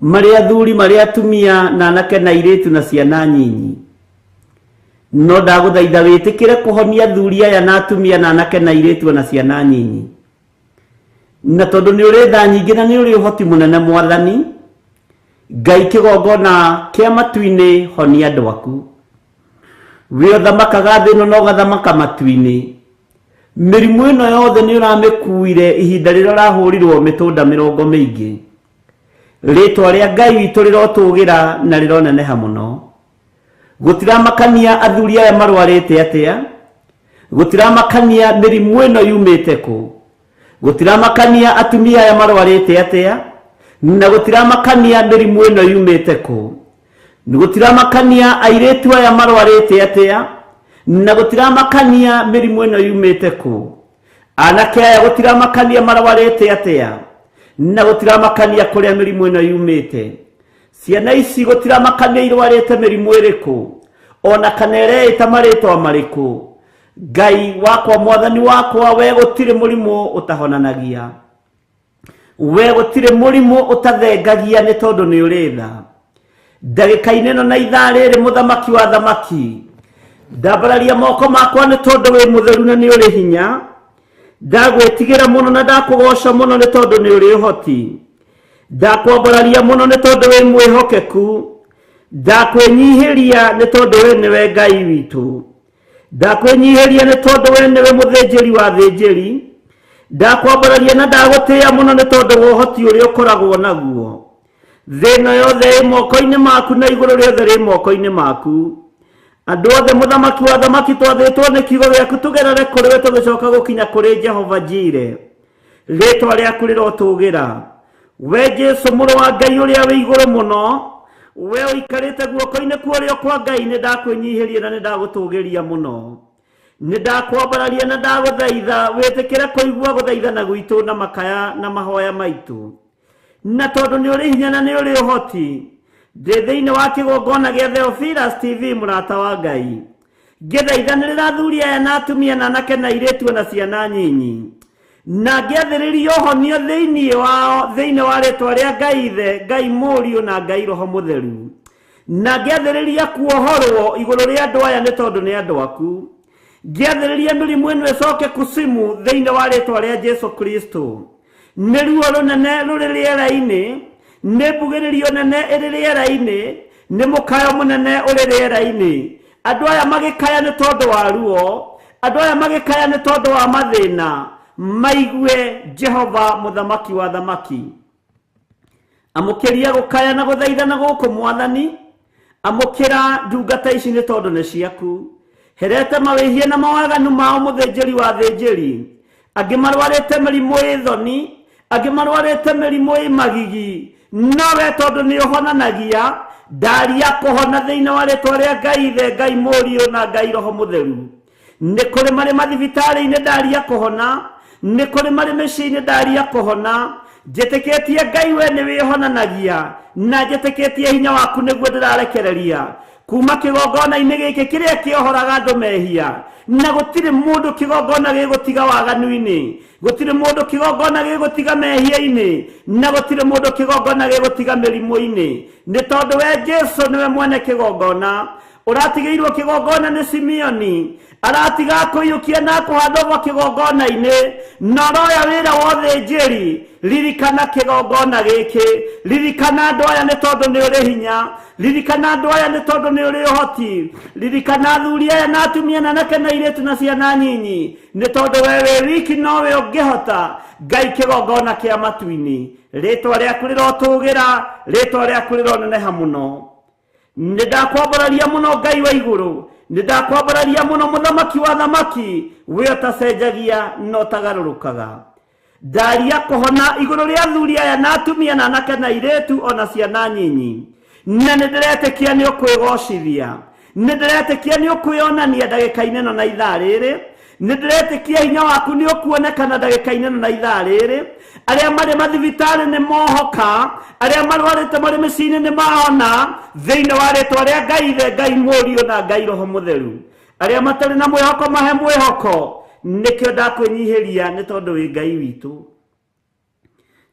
Marĩ athuri, marĩ atumia, na anake na airĩtu na ciana nyinyi. No ndagũthaitha wĩtĩkĩre kũhonia athuri aya na atumia na anake na airĩtu na ciana nyinyi. Na tondũ nĩ ũrĩ tha nyingĩ na nĩ ũrĩ ũhoti mũnene mwathani, Ngai kĩgongona kĩa matu-inĩ honia andũ aku. We ũthamakaga thĩ ĩno na ũgathamaka matu-inĩ. Mĩrimũ ĩno yothe nĩ ũramĩkuire ihinda rĩrĩa ũrahũrirwo mĩtũnda mĩrongo mĩingĩ. Rĩtwa rĩa Ngai witũ rĩrotũgĩra na rĩroneneha mũno. Gũtiramakania athuri aya marwarĩte atĩa, gũtiramakania mĩrimũ ĩno yumĩte kũ, gũtiramakania atumia aya marwarĩte atĩa, na gũtiramakania mĩrimũ ĩno yumĩte kũ, gũtiramakania airĩtu aya marwarĩte atĩa, na gũtiramakania mĩrimũ ĩno yumĩte kũ, anake aya gũtiramakania marwarĩte atĩa, na gũtiramakania kũrĩa mĩrimũ ĩno yumĩte. Ciana ici gũtiramakania irwarĩte mĩrimũ ĩrĩkũ, ona kana ĩreĩta marĩtwa marĩkũ. Ngai wakwa, mwathani wakwa, we gũtirĩ mũrimũ ũtahonanagia, we gũtirĩ mũrimũ ũtathengagia, nĩ tondũ nĩ ũrĩ tha. Ndagĩka-inĩ ĩno na ithaa rĩrĩ, mũthamaki wa thamaki, ndambararia moko makwa nĩ tondũ wĩ mũtheru na nĩ ũrĩ hinya. Ndagwĩtigĩra mũno na ndakũgoca mũno nĩ tondũ nĩ ũrĩ ũhoti. Ndakwambararia mũno nĩ tondũ wĩ mwĩhokeku. Ndakwĩnyihĩria nĩ tondũ we nĩwe Ngai witũ. Ndakwĩnyihĩria nĩ tondũ we nĩwe mũthĩnjĩri wa thĩnjĩri. Ndakwambararia na ndagũtĩĩa mũno nĩ tondũ wa ũhoti ũrĩa ũkoragwo naguo. Thĩ ĩno yothe ĩ moko-inĩ maku na igũrũ rĩothe rĩ moko-inĩ maku. Andũ othe, mũthamaki wa thamaki, twathĩtwo nĩ kiugo gĩaku tũgerere kũrĩ we tũgĩcoka gũkinya kũrĩ Jehova Jire. Rĩtwa rĩaku rĩrotũgĩra. We Jesu mũrũ wa Ngai ũrĩa wĩ igũrũ mũno, we ũikarĩte guoko-inĩ kwa ũrĩo kwa Ngai, nĩ ndakwĩnyihĩria na nĩ ndagũtũgĩria mũno. Nĩ ndakwambararia na ndagũthaitha wĩtĩkĩre kũigua gũthaithana gwitũ na makaya na mahoya maitũ. Na tondũ nĩ ũrĩ hinya na nĩ ũrĩ ũhoti, ndĩ thĩinĩ wa kĩgongona gĩa Theophilus TV, mũrata wa Ngai, ngĩthaithanĩrĩra athuri aya na atumia na anake na airĩtu na ciana nyinyi, na ngĩathĩrĩria ũhonio thĩinĩ wao, thĩinĩ wa rĩtwa rĩa Ngai Ithe, Ngai Mũriũ na Ngai Roho Mũtheru, na ngĩathĩrĩria kuohorwo igũrũ rĩa andũ aya nĩ tondũ nĩ andũ aku. Ngĩathĩrĩria mĩrimũ ĩno ĩcoke kusimu thĩinĩ wa rĩtwa rĩa Jesu Kristo. Nĩ ruo rũnene rũrĩ rĩera-inĩ, nĩ mbugĩrĩrio nene ĩrĩ rĩera-inĩ, nĩ mũkayo mũnene ũrĩ rĩera-inĩ. Andũ aya magĩkaya nĩ tondũ wa ruo, andũ aya magĩkaya nĩ tondũ wa mathĩna, maigue Jehova mũthamaki wa thamaki. Amũkĩria gũkaya na gũthaithana gũkũ mwathani, amũkĩra ndungata ici nĩ tondũ nĩ ciaku. Herete mawĩhia na mawaganu mao mũthĩnjĩri wa thĩnjĩri. Angĩ marwarĩte mĩrimũ ĩ thoni, angĩ marwarĩte mĩrimũ ĩ magigi, nowe tondũ nĩ ũhonanagia, ndaria kũhona thĩinĩ wa rĩtwa rĩa Ngai Ithe, Ngai Mũriũ na Ngai Roho Mũtheru. Nĩ kũrĩ marĩ mathibitarĩ-inĩ ndaria kũhona, nĩ kũrĩ marĩ mĩciĩ-inĩ ndaria kũhona. Njĩtĩkĩtie Ngai we nĩ wĩhonanagia, na njĩtĩkĩtie hinya waku nĩguo ndĩrarekereria kuma kĩgongona-inĩ gĩkĩ kĩrĩa kĩohoraga andũ mehia. Na gũtirĩ mũndũ kĩgongona gĩgũtiga waganu-inĩ, gũtirĩ mũndũ kĩgongona gĩgũtiga mehia-inĩ, na gũtirĩ mũndũ kĩgongona gĩgũtiga mĩrimũ-inĩ, nĩ tondũ we Jesu nĩwe mwene kĩgongona. Ũratigĩirwo kĩgongona nĩ Simeoni, aratiga kũiyũkia na kũhanda ũguo kĩgongona-inĩ, na ũroya wĩra wa ũthĩnjĩri. Ririkana kĩgongona gĩkĩ, ririkana andũ aya nĩ tondũ nĩ ũrĩ hinya, ririkana andũ aya nĩ tondũ nĩ ũrĩ ũhoti, ririkana athuri aya na atumia na anake na airĩtu na ciana nyinyi, nĩ tondũ we wĩ wiki nowe ũngĩhota. Ngai kĩgongona kĩa matu-inĩ, rĩtwa rĩaku rĩrotũgĩra, rĩtwa rĩaku rĩroneneha mũno. Nĩ ndakwambararia mũno Ngai wa igũrũ, nĩ ndakwambararia mũno mũthamaki wa thamaki, we ũtacenjagia na ũtagarũrũkaga. Ndaria kũhona igũrũ rĩa athuri aya na atumia na anake na airĩtu ona ciana nyinyi, na nĩ ndĩretĩkia nĩ ũkwĩgocithia, nĩ ndĩretĩkia nĩ ũkwĩonania ndagĩka-inĩ ĩno na ithaa rĩrĩ, nĩ ndĩretĩkia hinya waku nĩ ũkuonekana ndagĩka-inĩ ĩno na ithaa rĩrĩ. Arĩa marĩ mathibitarĩ nĩ mohoka, arĩa marwarĩte marĩ mĩciĩ-inĩ nĩ mahona thĩinĩ wa rĩtwa rĩa Ngai Ithe, Ngai Mũriũ na Ngai Roho Mũtheru. Arĩa matarĩ na mwĩhoko mahe mwĩhoko. Nĩkĩo ndakwĩnyihĩria nĩ tondũ wĩ Ngai witũ.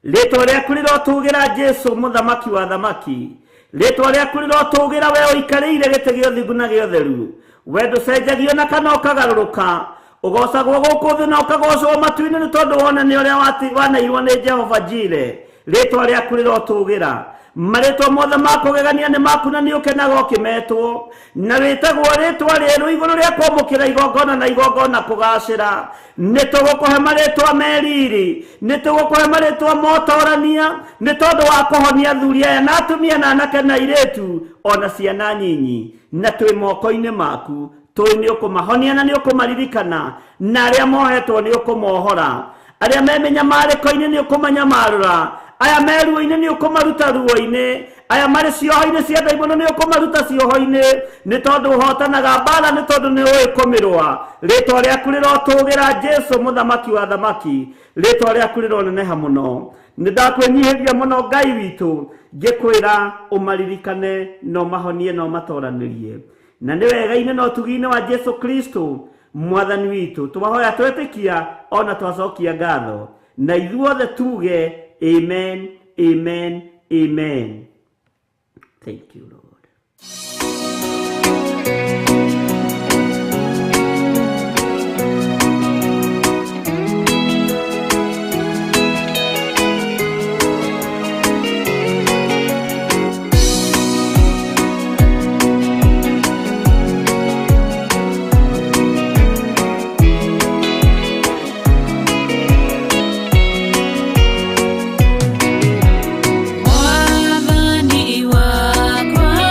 Rĩtwa rĩaku rĩrotũgĩra Jesu mũthamaki wa thamaki. Rĩtwa rĩaku rĩrotũgĩra we ũikarĩire gĩtĩ gĩa ũthingu na gĩa ũtheru. We ndũcenjagio na kana ũkagarũrũka. Ũgocagwo gũkũ thĩ na ũkagocwo matu-inĩ nĩ tondũ wonania ũrĩa waneirwo nĩ Jehova Jire. Rĩtwa rĩaku rĩrotũgĩra. Marĩtwa mothe ma kũgegania nĩ maku na nĩ ũkenaga ũkĩmetwo. Na wĩtagwo rĩtwa rĩerũ igũrũ rĩa kwamũkĩra igongona na igongona kũgacĩra. Nĩ tũgũkũhe marĩtwa me riri, nĩ tũgũkũhe marĩtwa motorania, nĩ tondũ wa kũhonia athuri aya na atumia na anake na airĩtu ona ciana nyinyi. Na twĩ moko-inĩ maku, tũĩ nĩ ũkũmahonia na nĩ ũkũmaririkana, na arĩa mohetwo nĩ ũkũmohora. Arĩa me mĩnyamarĩko-inĩ nĩ ũkũmanyamarũra, aya me ruo-inĩ nĩ ũkũmaruta ruo-inĩ, aya marĩ cioho-inĩ cia ndaimono nĩ ũkũmaruta cioho-inĩ, nĩ tondũ ũhotanaga mbara, nĩ tondũ nĩ ũĩ kũmĩrũa. Rĩtwa rĩaku rĩrotũgĩra Jesu mũthamaki wa thamaki. Rĩtwa rĩaku rĩroneneha mũno. Nĩ ndakwĩnyihĩria mũno Ngai witũ, ngĩkwĩra ũmaririkane na ũmahonie na ũmatoranĩrie. Na nĩ wega-inĩ na ũtugi-inĩ wa Jesu Kristo mwathani witũ, twahoya twetĩkia ona twacokia ngatho, na ithuothe tuge amen, amen, amen. Thank you, Lord. Mwathani wakwa.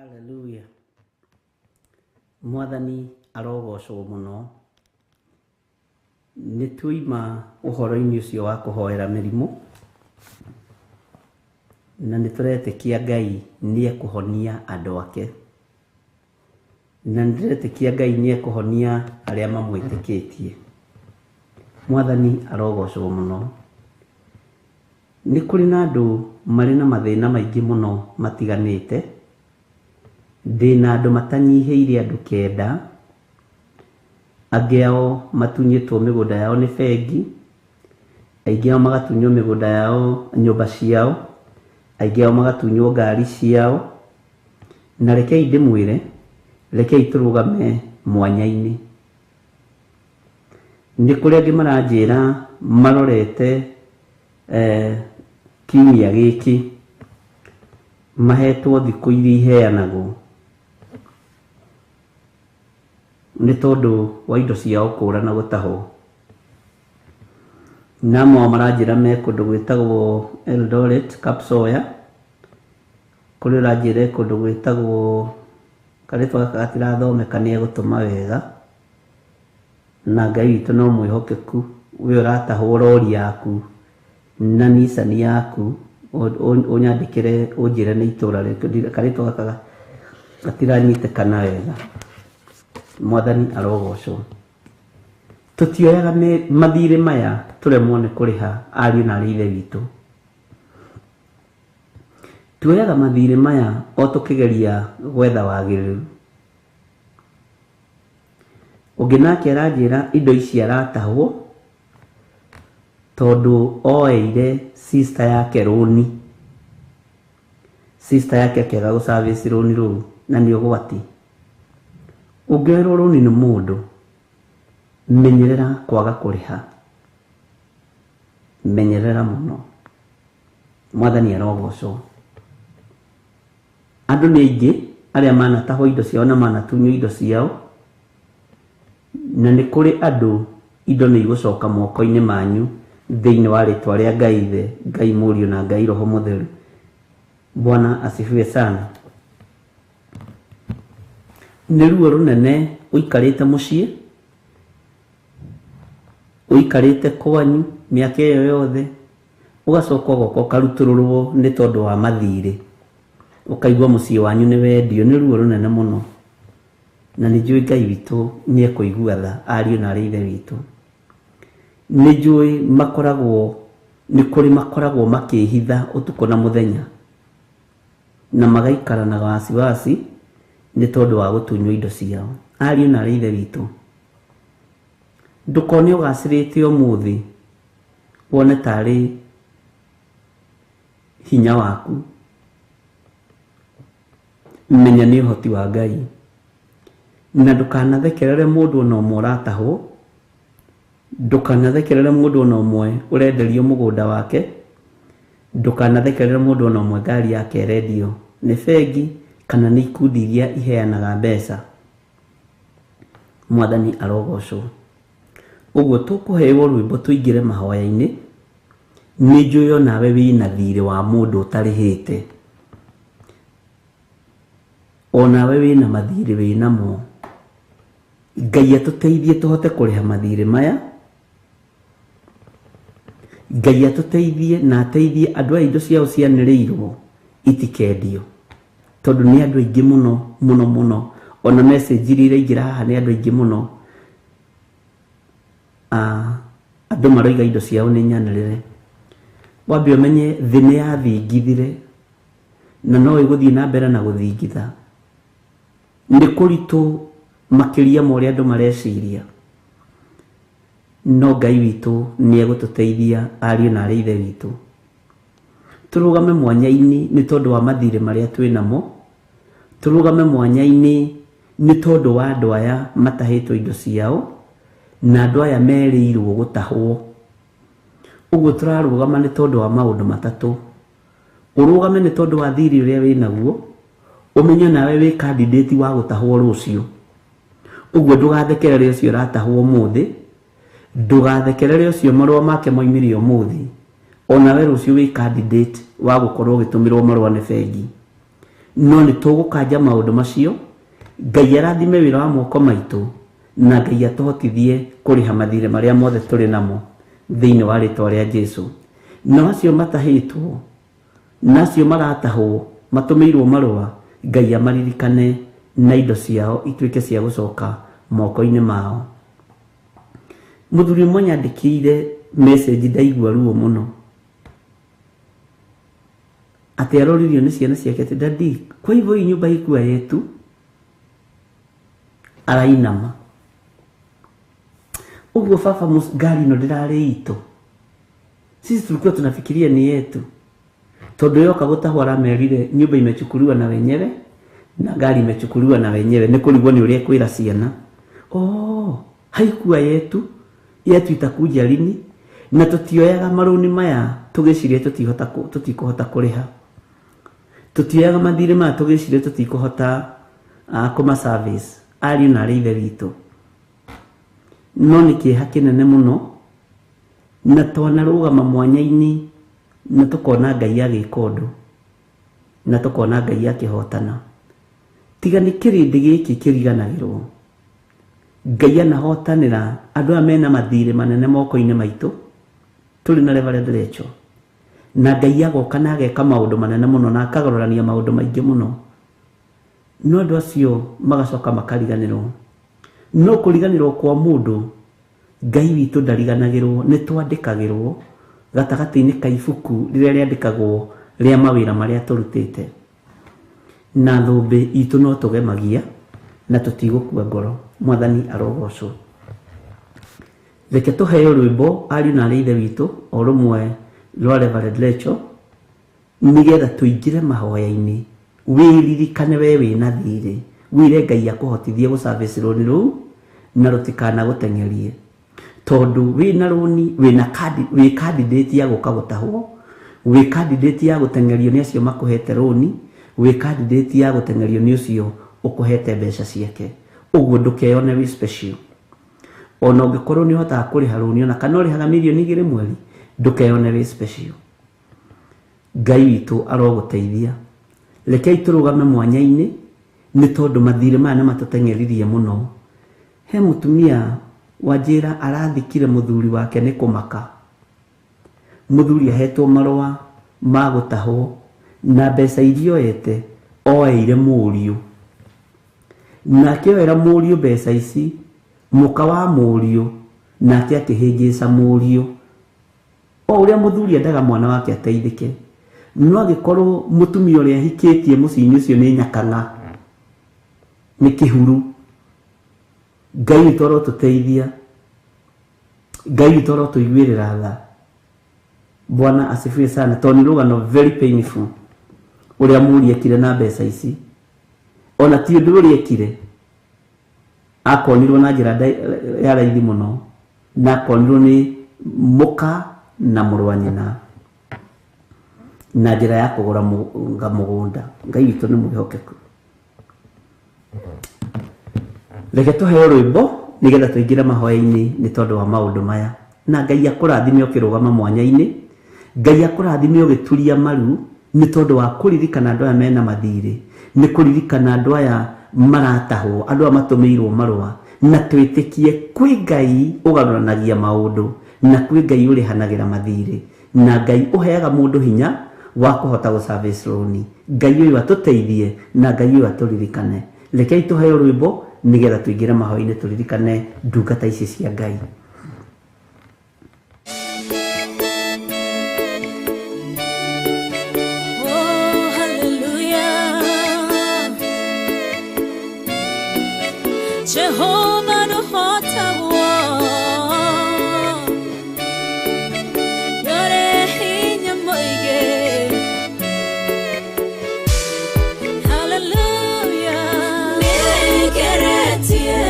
Haleluya. Mwathani arogocwo mũno. Nĩ tuoima ũhoro-inĩ ũcio wa kũhoera mĩrimũ, na nĩ tũretĩkia Ngai nĩ ekũhonia andũ ake, na nĩ ndĩretĩkia Ngai nĩ ekũhonia arĩa mamwĩtĩkĩtie. Mwathani arogocwo mũno. Nĩ kũrĩ na andũ marĩ na mathĩna maingĩ mũno matiganĩte. Ndĩna andũ matanyihĩire andũ 9, angĩ ao matunyĩtwo mĩgũnda yao nĩ bengi, aingĩ ao magatunywo mĩgũnda yao, nyũmba ciao, aingĩ ao magatunywo ngari ciao. Na rekei ndĩmwĩre, rekei tũrũgame mwanya-inĩ. Nĩ kũrĩ angĩ maranjĩra marorete kiumia gĩkĩ mahetwo thikũ iria iheanagwo nĩ tondũ wa indo ciao kũra na gũtahwo. Na amwe ao maranjĩra me kũndũ gwĩtagwo Eldoret, Kapsoya, kũrĩ ũranjĩra e kũndũ gwĩtagwo, karĩtwa gaka gatirathomeka nĩ egũtũma wega, na Ngai witũ no mwĩhokeku. We ũratahwo rori yaku na Nissan yaku, ũnyandĩkĩre ũnjĩre nĩ itũra rĩrĩkũ, karĩtwa gaka gatiranyitĩkana wega. Mwathani arogocwo. Tũtioyaga mathirĩ maya tũremwo nĩ kũrĩha ariũ na arĩ ithe witũ. Tuoyaga mathirĩ maya o tũkĩgeria gwetha wagĩrĩru. Ũngĩ nake aranjĩra indo ici aratahwo tondũ oeire sister yake rũni. Sister yake akĩaga gũ service rũni rũu, na nĩ ũgwati. Ũngĩoerwo rũni nĩ mũndũ, menyerera kwaga kũrĩha, menyerera mũno. Mwathani arogocwo. Andũ nĩ aingĩ arĩa manatahwo indo ciao na manatunywo indo ciao, na nĩ kũrĩ andũ indo nĩ igũcoka moko-inĩ manyu thĩinĩ wa rĩtwa rĩa Ngai Ithe, Ngai Mũriũ na Ngai Roho Mũtheru. Bwana asifiwe sana. Nĩ ruo rũnene ũikarĩte mũciĩ, ũikarĩte kwanyu mĩaka ĩyo yothe, ũgacoka ũgoka ũkarutũrũrwo nĩ tondũ wa mathirĩ, ũkaigua mũciĩ wanyu nĩ wendio. Nĩ ruo rũnene mũno, na nĩ njũĩ Ngai witũ nĩ ekũigua tha ariũ na arĩ ithe witũ. Nĩ njũĩ makoragwo, nĩ kũrĩ makoragwo makĩhitha ũtukũ na mũthenya, na magaikara na wasiwasi nĩ tondũ wa gũtunywo indo ciao. Ariũ na arĩ ithe witũ, ndũkone ũgacĩrĩte ũmũthĩ wone tarĩ hinya waku, menya nĩ ũhoti wa Ngai. Na ndũkanathekerere mũndũ ona ũmwe ũratahwo, ndũkanathekerere mũndũ ona ũmwe ũrenderio mũgũnda wake, ndũkanathekerere mũndũ ona ũmwe ngari yake ĩrendio nĩ bengi kana nĩ ikundi iria iheanaga mbeca. Mwathani arogocwo. Ũguo tũkũheo rwĩmbo tũingĩre mahoya-inĩ. Nĩ njũĩ onawe wĩna thirĩ wa mũndũ ũtarĩhĩte, onawe wĩna mathirĩ wĩnamo. Ngai atũteithie tũhote kũrĩha mathirĩ maya. Ngai atũteithie na ateithie andũ aya indo ciao cianĩrĩirwo itikendio, tondũ nĩ andũ aingĩ mũno mũno mũno. Ona message iria iraingĩra haha nĩ andũ aingĩ mũno. Andũ maroiga indo ciao nĩ nyanĩrĩre. Wambe ũmenye thĩ nĩ yathingithire, na no ĩgũthiĩ na mbere na gũthingitha. Nĩ kũritũ makĩria ma ũrĩa andũ mareciria, no Ngai witũ nĩ egũtũteithia ariũ na arĩ ithe witũ. Tũrũgame mwanya-inĩ nĩ tondũ wa mathirĩ marĩa twĩ namo, tũrũgame mwanya-inĩ nĩ tondũ wa andũ aya matahĩtwo indo ciao, na andũ aya merĩirwo gũtahwo. Ũguo tũrarũgama nĩ tondũ wa maũndũ matatũ. Ũrũgame nĩ tondũ wa thirĩ ũrĩa wĩnaguo, ũmenye nawe wĩ candidate wa gũtahwo rũciũ. Ũguo ndũgathekerere ũcio ũratahwo ũmũthĩ, ndũgathekerere ũcio marũa make moimire ũmũthĩ, onawe rũciũ wĩ candidate wa gũkorwo ũgĩtũmĩrwo marũa nĩ bengi. No nĩ tũgũkanja maũndũ macio. Ngai arathime wĩra wa moko maitũ na Ngai atũhotithie kũrĩha mathirĩ marĩa mothe tũrĩ namo thĩinĩ wa rĩtwa rĩa Jesu. Na acio matahĩtwo na acio maratahwo matũmĩirwo marũa, Ngai amaririkane na indo ciao ituĩke cia gũcoka moko-inĩ mao. Mũthuri ũmwe nyandĩkĩire message ndaigua ruo mũno atĩ aroririo nĩ ciana ciake atĩ daddy, kwa hivyo hii nyumba ikuwa yetu? Arainama ũguo baba, ngari ĩno ndĩrarĩ itũ, sisi tulikuwa tunafikiria ni yetu, tondũ yoka gũtahwo aramerire nyumba imechukuliwa na wenyewe na gari imechukuliwa na wenyewe. Nĩ kũrigwo nĩ ũrĩa kwĩra ciana, oh, haikuwa yetu, yetu itakuja lini? Na tutioyaga marũni maya tũgĩciria tũtikũhota kũrĩha, tutioyaga mathirĩ maya tũgĩciria tũtikũhota kũma service ariũ na arĩ ithe witũ. No nĩ kĩeha kĩnene mũno, na twanarũgama mwanya-inĩ na tũkona Ngai agĩka ũndũ na tũkona Ngai akĩhotana. Tiga nĩ kĩrĩndĩ gĩkĩ kĩriganagĩrwo, Ngai anahotanĩra andũ aya mena mathirĩ manene moko-inĩ maitũ tũrĩ na Reverend Rachel, na Ngai agoka na ageka maũndũ manene mũno na akagarũrania maũndũ maingĩ mũno, no andũ acio magacoka makariganĩrwo. No kũriganĩrwo kwa mũndũ, Ngai witũ ndariganagĩrwo. Nĩ twandĩkagĩrwo gatagatĩ-inĩ ka ibuku rĩrĩa rĩandĩkagwo rĩa mawĩra marĩa tũrutĩte, na thũmbĩ itũ no tũgemagia na tũtigũkua ngoro. Mwathani arogocwo. Reke tũheo rwĩmbo ariũ na arĩ ithe witũ o rũmwe rwa Reverend Rachel, nĩgetha tũingĩre mahoya-inĩ. Wĩririkane we wĩna thirĩ, wĩre Ngai akũhotithie gũ service rũni rũu na rũtikanagũteng'erie, tondũ wĩna rũni, wĩna wĩ candidate ya gũka gũtahwo, wĩ candidate ya gũteng'erio nĩ acio makũhete rũni, wĩ candidate ya gũteng'erio nĩ ũcio ũkũhete mbeca ciake. Ũguo ndũkeyone wĩ special. Ona ũngĩkorwo nĩ ũhotaga kũrĩha rũni ona kana ũrĩhaga mirioni 2 mweri, ndũkeyone wĩ special. Ngai witũ arogũteithia. Rekei tũrũgame mwanya-inĩ nĩ tondũ mathirĩ maya nĩ matũteng'eririe mũno. He mũtumia wanjĩra arathikire mũthuri wake nĩ kũmaka. Mũthuri ahetwo marũa ma gũtahwo na mbeca iria oete oeire mũriũ, nake oera mũriũ mbeca ici, mũka wa mũriũ nake akĩhĩngĩca mũriũ. O ũrĩa mũthuri endaga mwana wake ateithĩke, no agĩkorwo mũtumia ũrĩa ahikĩtie mũciĩ-inĩ ũcio nĩ nyakang'a, nĩ kĩhuru. Ngai witũ arotũteithia, Ngai witũ arotũiguĩrĩra tha. Bwana asifiwe sana. Tondũ nĩ rũgano very painful ũrĩa mũriũ ekire na mbeca ici. Ona ti ũndũ ũrĩa ekire, akonirwo na njĩra ya raithi mũno, na akonirwo nĩ mũka na mũrũ wa nyina na njĩra ya kũgũra mũgũnda. Ngai witũ nĩ mwĩhokeku. Reke tũheo rwĩmbo nĩgetha tũingĩre mahoya-inĩ nĩ tondũ wa maũndũ maya. Na Ngai akũrathime ũkĩrũgama mwanya-inĩ, Ngai akũrathime ũgĩturia maru nĩ tondũ wa kũririkana andũ aya mena mathirĩ, nĩ kũririkana andũ aya maratahwo, andũ aya matũmĩirwo marũa, na twĩtĩkie kwĩ Ngai ũgarũranagia maũndũ, na kwĩ Ngai ũrĩhanagĩra mathirĩ, na Ngai ũheaga mũndũ hinya wa kũhota gũ service rũni. Ngai ũyũ atũteithie na Ngai ũyũ atũririkane. Rekei tũheo rwĩmbo nĩgetha tũingĩre mahoya-inĩ tũririkane ndungata ici cia Ngai. Oh, hallelujah. Jehovah nũhotagwo, nĩũrĩ hinya mũingĩ. Hallelujah. Nĩngeretie,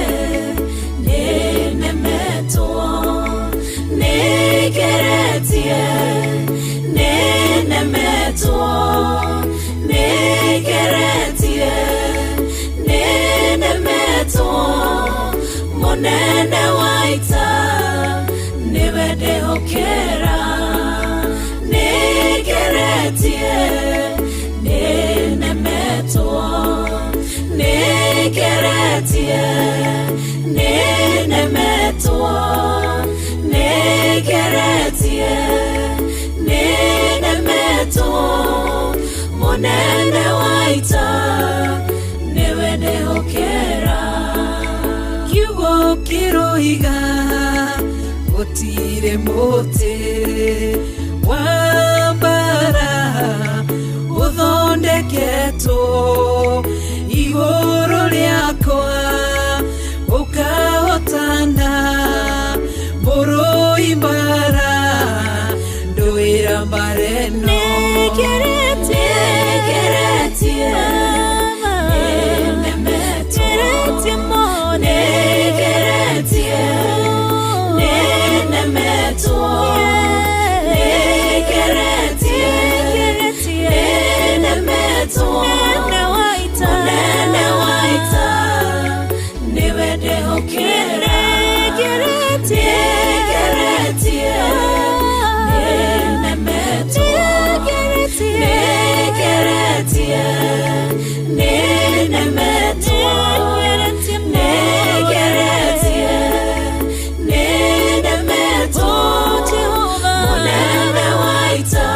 nĩnemetwo, nĩngeretie, nĩnemetwo, nĩngeretie, nĩnemetwo. Mũnene wa ita nĩwe ndĩhokera, nĩngeretie, nĩnemetwo. Nĩngeretie, nĩnemetwo. Nĩngeretie, nĩnemetwo. Mũnene wa ita nĩwe ndĩhokera. Kiugo kĩroiga gũtirĩ mũtĩ wa mbara ũthondeketwo igũrũ rĩakwa ũkahotana mũrũi mbara ndũĩra mbara ĩno. Nĩngeretie, nĩnemetwo. Nĩngeretie, nĩnemetwo. Nĩngeretie, nĩnemetwo. Mũnene wa ita nĩwe ndĩhokera. Nĩngeretie, nĩnemetwo. Nĩngeretie, nĩnemetwo. Nĩngeretie, nĩnemetwo. Mũnene wa ita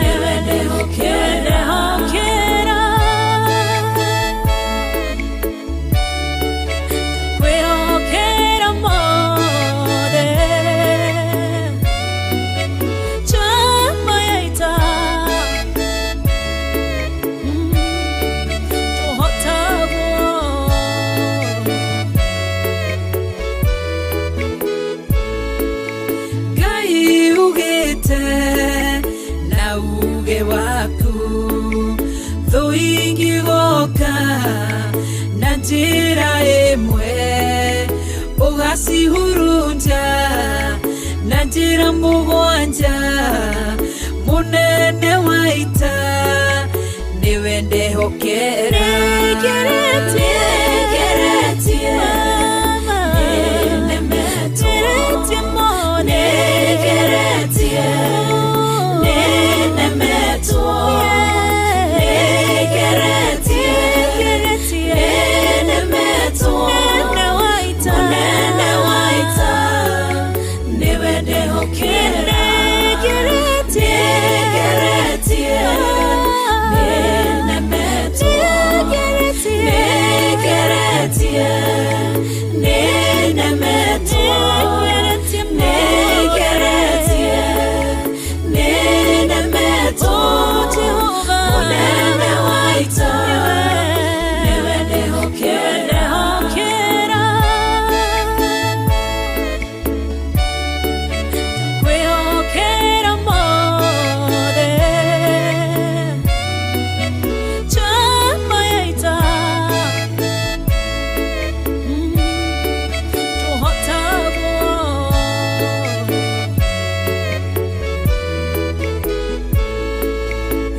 nĩwe ndĩhokera. Kwĩhokera mothe njamba ya ita tũhotagwo. Ngai ugĩte na uge waku thũ ingĩgoka na njĩra ĩmwe ũgacihurunja na njĩra mũgwanja mũnene wa ita nĩwe ndehokera. Nĩngeretie, nĩnemetwo. Nĩngeretie, nĩnemetwo. Nĩngeretie, nĩnemetwo. Mũnene wa ita nĩwe ndĩhokera. Nĩngeretie, nĩnemetwo. Nĩngeretie, nĩnemetwo. Nĩngeretie, nĩnemetwo. Mũnene wa ita nĩwe ndĩhokera. Kwĩhokera mothe njamba ya ita tũhotagwo.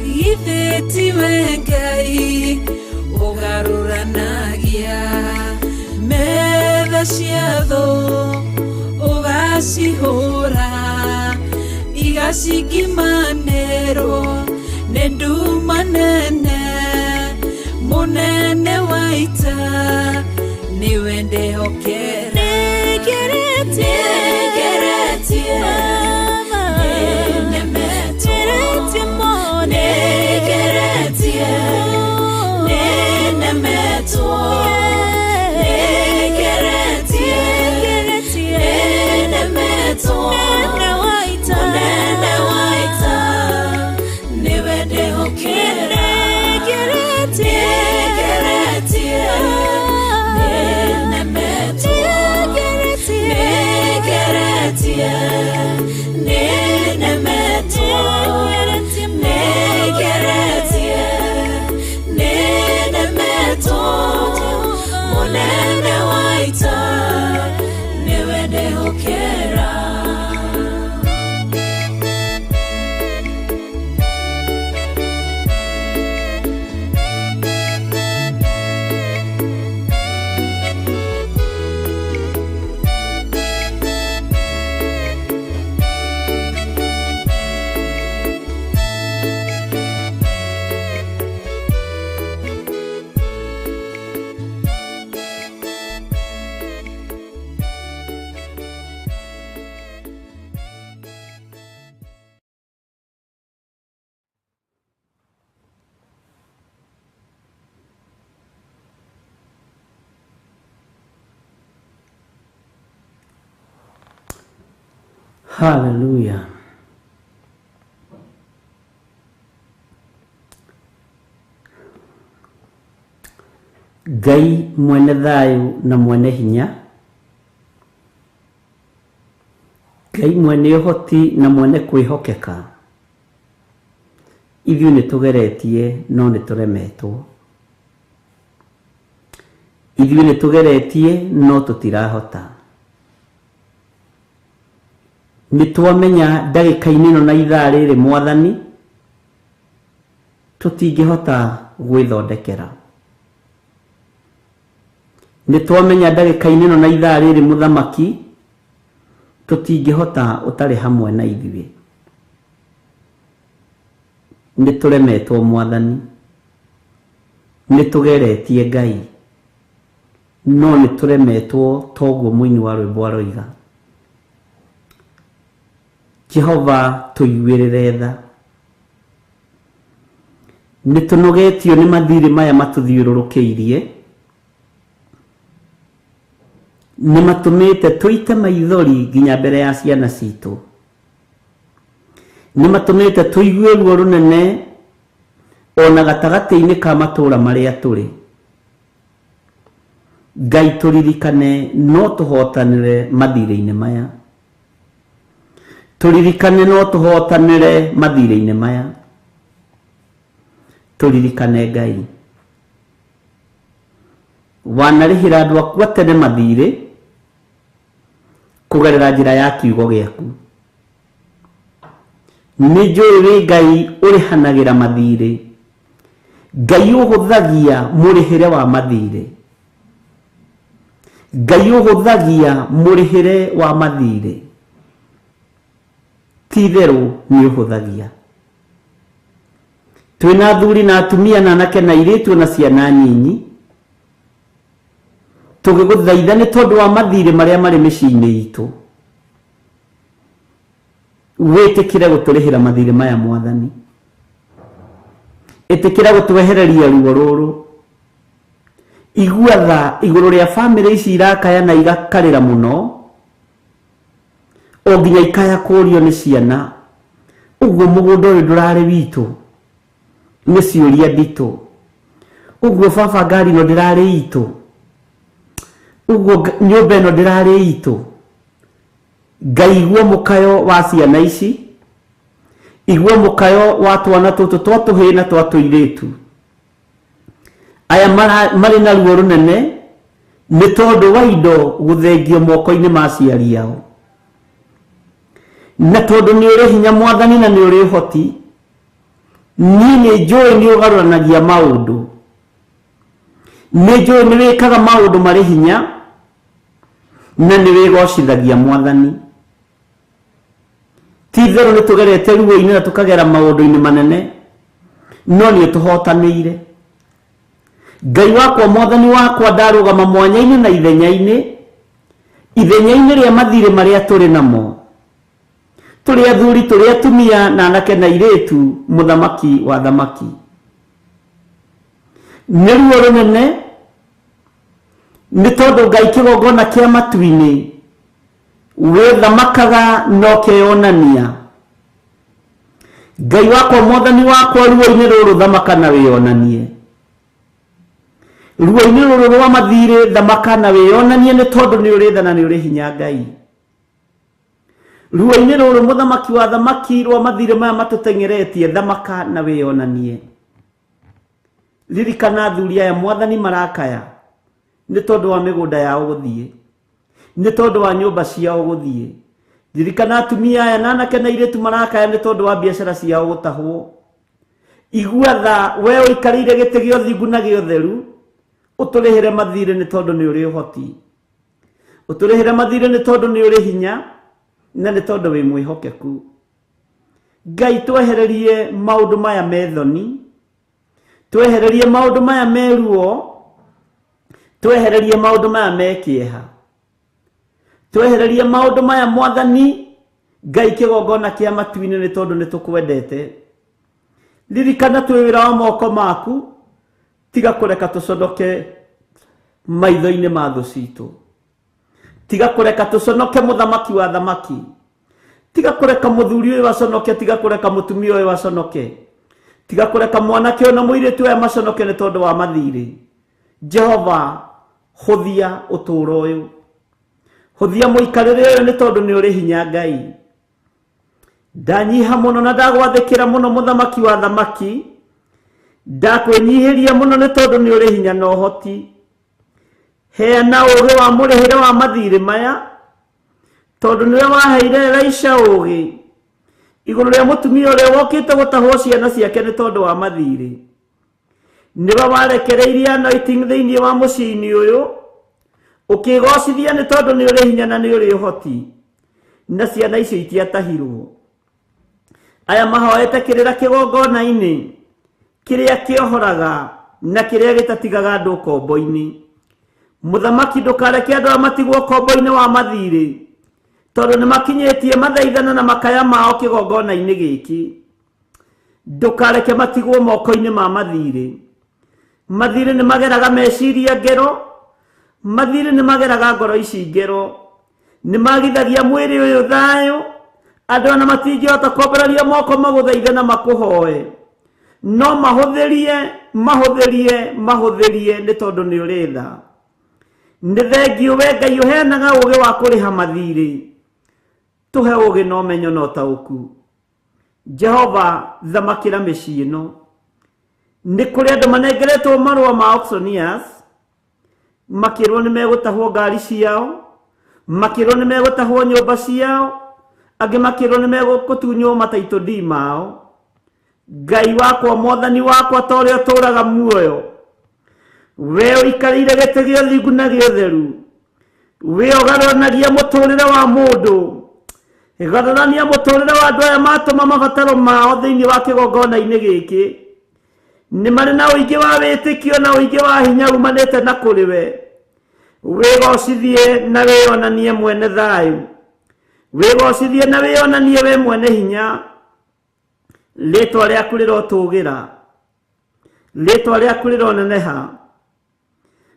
Githĩ tiwe Ngai ũgarũranagia metha cia thũ ũgacihũra igacingimanĩrwo nĩ nduma nene mũnene wa ita nĩwe ndĩhokera. Nĩngeretie, nĩnemetwo. Nĩngeretie, nĩnemetwo. Nĩngeretie, nĩnemetwo. Mũnene wa ita nĩwe ndĩhokera. Nĩngeretie, nĩnemetwo. Nĩngeretie, nĩnemetwo. Nĩngeretie, Haleluya. Ngai mwene thayũ na mwene hinya, Ngai mwene ũhoti na mwene kwĩhokeka, ithuĩ nĩ tũgeretie no nĩ tũremetwo, ithuĩ nĩ tũgeretie no tũtirahota. Nĩ twamenya ndagĩka-inĩ ĩno na ithaa rĩrĩ Mwathani, tũtingĩhota gwĩthondekera. Nĩ twamenya ndagĩka-inĩ ĩno na ithaa rĩrĩ Mũthamaki, tũtingĩhota ũtarĩ hamwe na ithuĩ. Nĩ tũremetwo Mwathani, nĩ tũgeretie Ngai, no nĩ tũremetwo toguo mũini wa rwĩmbo aroiga. Jehova tũiguĩrĩre tha. Nĩ tũnogetio nĩ mathirĩ maya matũthiũrũrũkĩirie, nĩ matũmĩte tũite maithori nginya mbere ya ciana citũ, nĩ matũmĩte tũigue ruo rũnene ona gatagatĩ-inĩ ka matũũra marĩa tũrĩ. Ngai tũririkane no tũhotanĩre mathirĩ-inĩ maya, tũririkane no tũhotanĩre mathirĩ-inĩ maya, tũririkane Ngai. Wanarĩhĩra andũ aku a tene mathirĩ kũgerera njĩra ya kiugo gĩaku. Nĩ njũĩ wĩ Ngai ũrĩhanagĩra mathirĩ, Ngai ũhũthagia mũrĩhĩre wa mathirĩ, Ngai ũhũthagia mũrĩhĩre wa mathirĩ, ti itherũ nĩ ũhũthagia. Twĩna athuri na atumia na anake na airĩtu na ciana nyinyi, tũgĩgũthaitha nĩ tondũ wa mathirĩ marĩa marĩ mĩciĩ-inĩ itũ. Wĩtĩkĩre gũtũrĩhĩra mathirĩ maya Mwathani, ĩtĩkĩra gũtwehereria ruo rũrũ. Igua tha igũrũ rĩa bamĩrĩ ici irakaya na igakarĩra mũno, o nginya ikaya kũũrio nĩ ciana, ũguo mũgũnda ũyũ ndũrarĩ witũ, nĩ ciũria nditũ. Ũguo baba ngari ĩno ndĩrarĩ itũ, ũguo nyũmba ĩno ndĩrarĩ itũ. Ngai igua mũkayo wa ciana ici, igua mũkayo wa twana tũtũ twa tũhĩĩ na twa tũirĩtu. Aya marĩ na ruo rũnene nĩ tondũ wa indo gũthengio moko-inĩ ma aciari ao. Na tondũ nĩ ũrĩ hinya Mwathani na nĩ ũrĩ ũhoti, niĩ nĩ njũĩ nĩ ũgarũranagia maũndũ, nĩ njũĩ nĩ wĩkaga maũndũ marĩ hinya na nĩ wĩgocithagia Mwathani. Ti itherũ nĩ tũgerete ruo-inĩ na tũkagera maũndũ-inĩ manene, no nĩ ũtũhotanĩire. Ngai wakwa Mwathani wakwa, ndarũgama mwanya-inĩ na ithenya-inĩ, ithenya-inĩ rĩa mathirĩ marĩa tũrĩ namo. Tũrĩ athuri, tũrĩ atumia na anake na airĩtu, Mũthamaki wa thamaki. Nĩ ruo rũnene nĩ tondũ Ngai kĩgongona kĩa matu-inĩ wĩthamakaga na ũkeyonania. Ngai wakwa Mwathani wakwa, ruo-inĩ rũrũ thamaka na wĩyonanie. Ruo-inĩ rũrũ rwa mathirĩ thamaka na wĩyonanie, nĩ tondũ nĩ ũrĩ tha na nĩ ũrĩ hinya Ngai. Ruo-inĩ rũrũ Mũthamaki wa thamaki rwa mathirĩ maya matũteng'eretie, thamaka na wĩyonanie. Ririkana athuri aya Mwathani marakaya nĩ tondũ wa mĩgũnda yao gũthiĩ, nĩ tondũ wa nyũmba ciao gũthiĩ. Ririkana atumia aya na anake na airĩtu marakaya nĩ tondũ wa biacara ciao gũtahwo. Igua tha we ũikarĩire gĩtĩ gĩa ũthingu na gĩa ũtheru, ũtũrĩhĩre mathirĩ nĩ tondũ nĩ ũrĩ ũhoti, ũtũrĩhĩre mathirĩ nĩ tondũ nĩ ũrĩ hinya na nĩ tondũ wĩ mwĩhokeku. Ngai twehererie maũndũ maya me thoni, twehererie maũndũ maya me ruo, twehererie maũndũ maya me kĩeha, twehererie maũndũ maya Mwathani Ngai kĩgongona kĩa matu-inĩ, nĩ tondũ nĩ tũkwendete. Ririkana twĩ wĩra wa moko maku, tiga kũreka tũconoke maitho-inĩ ma thũ citũ, tiga kũreka tũconoke Mũthamaki wa thamaki, Tiga kũreka mũthuri ũyũ aconoke, tiga kũreka mũtumia ũyũ aconoke, tiga kũreka mwanake ũyũ na mũirĩtu ũyũ maconoke nĩ tondũ wa mathirĩ. Jehova, hũthia ũtũũro ũyũ, hũthia mũikarĩre ũyũ nĩ tondũ nĩ ũrĩ hinya Ngai. Ndanyiha mũno na ndagwathĩkĩra mũno mũthamaki wa thamaki, ndakwĩnyihĩria mũno nĩ tondũ nĩ ũrĩ hinya na ũhoti. Heana ũũgĩ wa mũrĩhĩre wa mathirĩ maya, tondũ nĩwe waheire Elisha ũũgĩ igũrũ rĩa mũtumia ũrĩa wokĩte gũtahwo ciana ciake nĩ tondũ wa mathirĩ. Nĩwe warekereirie anointing thĩinĩ wa mũciĩ-inĩ ũyũ, ũkĩgocithia nĩ tondũ nĩ ũrĩ hinya na nĩ ũrĩ ũhoti, na ciana icio itiatahirwo. Aya mahoete kĩrĩra kĩgongona-inĩ kĩrĩa kĩohoraga na kĩrĩa gĩtatigaga andũ ũkombo-inĩ. Mũthamaki, ndũkareke andũ aya matigwo ũkombo-inĩ wa mathirĩ, tondũ nĩ makinyĩtie mathaithana na makaya mao kĩgongona-inĩ gĩkĩ. Ndũkareke matigwo moko-inĩ ma mathirĩ. Mathirĩ nĩ mageraga meciria ngero, mathirĩ nĩ mageraga ngoro ici ngero, nĩ magithagia mwĩrĩ ũyũ thayũ. Andũ ona matingĩhota kwambararia moko magũthaithe na makũhoe, no mahũthĩrie mahũthĩrie mahũthĩrie nĩ tondũ nĩ ũrĩ tha. Nĩ thengiũ we Ngai ũheanaga ũũgĩ wa kũrĩha mathirĩ, tũhe ũũgĩ na ũmenyo na ũtaũku. Jehova, thamakĩra mĩciĩ ĩno. Nĩ kũrĩ andũ manengeretwo marũa ma auctioneers, makĩrwo nĩ megũtahwo ngari ciao, makĩrwo nĩ megũtahwo nyũmba ciao, angĩ makĩrwo nĩ megũtunywo mataitũ ndi mao. Ngai wakwa, mwathani wakwa, ta ũrĩa ũtũũraga muoyo, we ũikarĩire gĩtĩ gĩa ũthingu na gĩa ũtheru, we ũgarũranagia mũtũũrĩre wa mũndũ, garũrania mũtũũrĩre wa andũ aya matũma mabataro mao thĩinĩ wa kĩgongona-inĩ gĩkĩ. Nĩ marĩ na ũingĩ wa wĩtĩkio na ũingĩ wa hinya umanĩte na kũrĩ we. Wĩgocithie na wĩonanie mwene thayũ, wĩgocithie na wĩonanie we mwene hinya. Rĩtwa rĩaku rĩrotũgĩra, rĩtwa rĩaku rĩroneneha.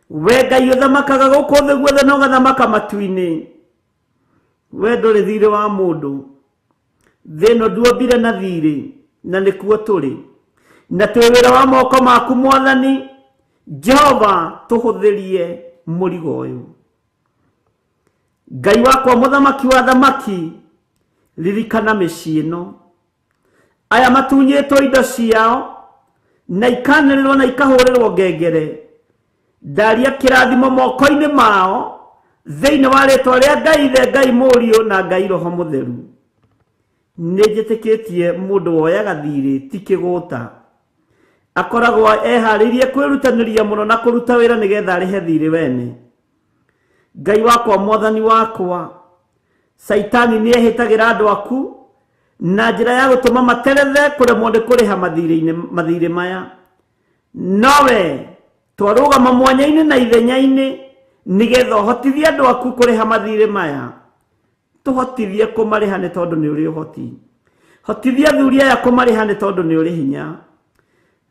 We Ngai ũthamakaga gũkũ thĩ guothe na ũgathamaka matu-inĩ, we ndũrĩ thirĩ wa mũndũ. Thĩ ĩno nduombire na thirĩ, na nĩkuo tũrĩ, na twĩ wĩra wa moko maku mwathani. Jehova, tũhũthĩrie mũrigo ũyũ. Ngai wakwa, mũthamaki wa thamaki, ririkana mĩciĩ ĩno. Aya matunyĩtwo indo ciao na ikanĩrĩrwo na ikahũrĩrwo ngengere, ndaria kĩrathimo moko-inĩ mao thĩinĩ wa rĩtwa rĩa Ngai Ithe, Ngai Mũriũ na Ngai Roho Mũtheru. Nĩ njĩtĩkĩtie mũndũ woyaga thirĩ ti kĩgũta, akoragwo eharĩirie kwĩrutanĩria mũno na kũruta wĩra nĩgetha arĩhe thirĩ wene. Ngai wakwa, mwathani wakwa, Caitani nĩ ehĩtagĩra andũ aku na njĩra ya gũtũma materethe kũremwo nĩ kũrĩha mathirĩ maya. Nowe twarũgama mwanya-inĩ na ithenya-inĩ nĩgetha ũhotithie andũ aku kũrĩha mathirĩ maya. Tũhotithie kũmarĩha nĩ tondũ nĩ ũrĩ ũhoti. Hotithia athuri aya kũmarĩha nĩ tondũ nĩ ũrĩ hinya.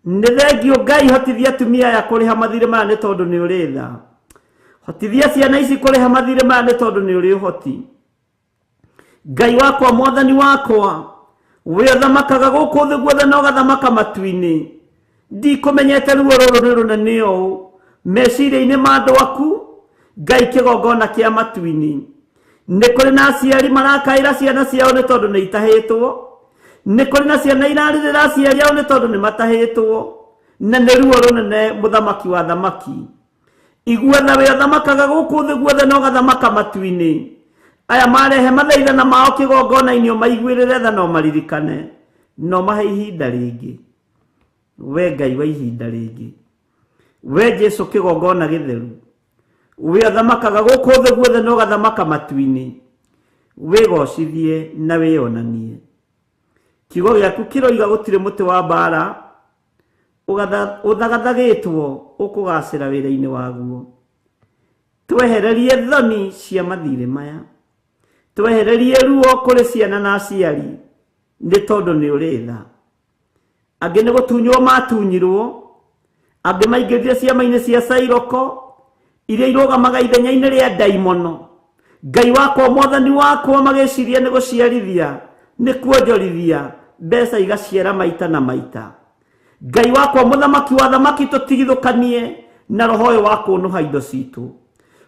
Nĩ thengiũ Ngai, hotithia atumia aya kũrĩha mathirĩ maya nĩ tondũ nĩ ũrĩ tha. Hotithia ciana ici kũrĩha mathirĩ maya nĩ tondũ nĩ ũrĩ ũhoti. Ngai wakwa, mwathani wakwa, we ũthamakaga gũkũ thĩ guothe na ũgathamaka matu-inĩ, ndikũmenyete ruo rũrũ nĩ rũnene ũũ meciria-inĩ ma andũ aku. Ngai, kĩgongona kĩa matu-inĩ, nĩ kũrĩ na aciari marakaĩra ciana ciao nĩ tondũ nĩ itahĩtwo, nĩ kũrĩ na ciana irarĩrĩra aciari ao nĩ tondũ nĩ matahĩtwo, na nĩ ruo rũnene. Mũthamaki wa thamaki, igua tha, we ũthamakaga gũkũ thĩ guothe na ũgathamaka matu-inĩ. Aya marehe mathaithana mao kĩgongona-inĩ, ũmaiguĩrĩre tha na ũmaririkane, na ũmahe ihinda rĩngĩ. We Ngai wa ihinda rĩngĩ, we Jesu kĩgongona gĩtheru, we ũthamakaga gũkũ thĩ guothe na ũgathamaka matu-inĩ, wĩgocithie na wĩonanie. Kiugo gĩaku kĩroiga gũtirĩ mũtĩ wa mbara ũthagathagĩtwo ũkũgacĩra wĩra-inĩ waguo. Twehererie thoni cia mathirĩ maya, twehererie ruo kũrĩ ciana na aciari nĩ tondũ nĩ ũrĩ tha. Angĩ nĩ gũtunywo matunyirwo, angĩ maingĩrire ciama-inĩ cia cairoko iria irũgamaga ithenya-inĩ rĩa ndaimono, Ngai wakwa mwathani wakwa magĩciria nĩ gũciarithia nĩ kuonjorithia mbeca igaciara maita na maita. Ngai wakwa mũthamaki wa thamaki tũtigithũkanie na roho ũyũ wa kũnũha indo citũ,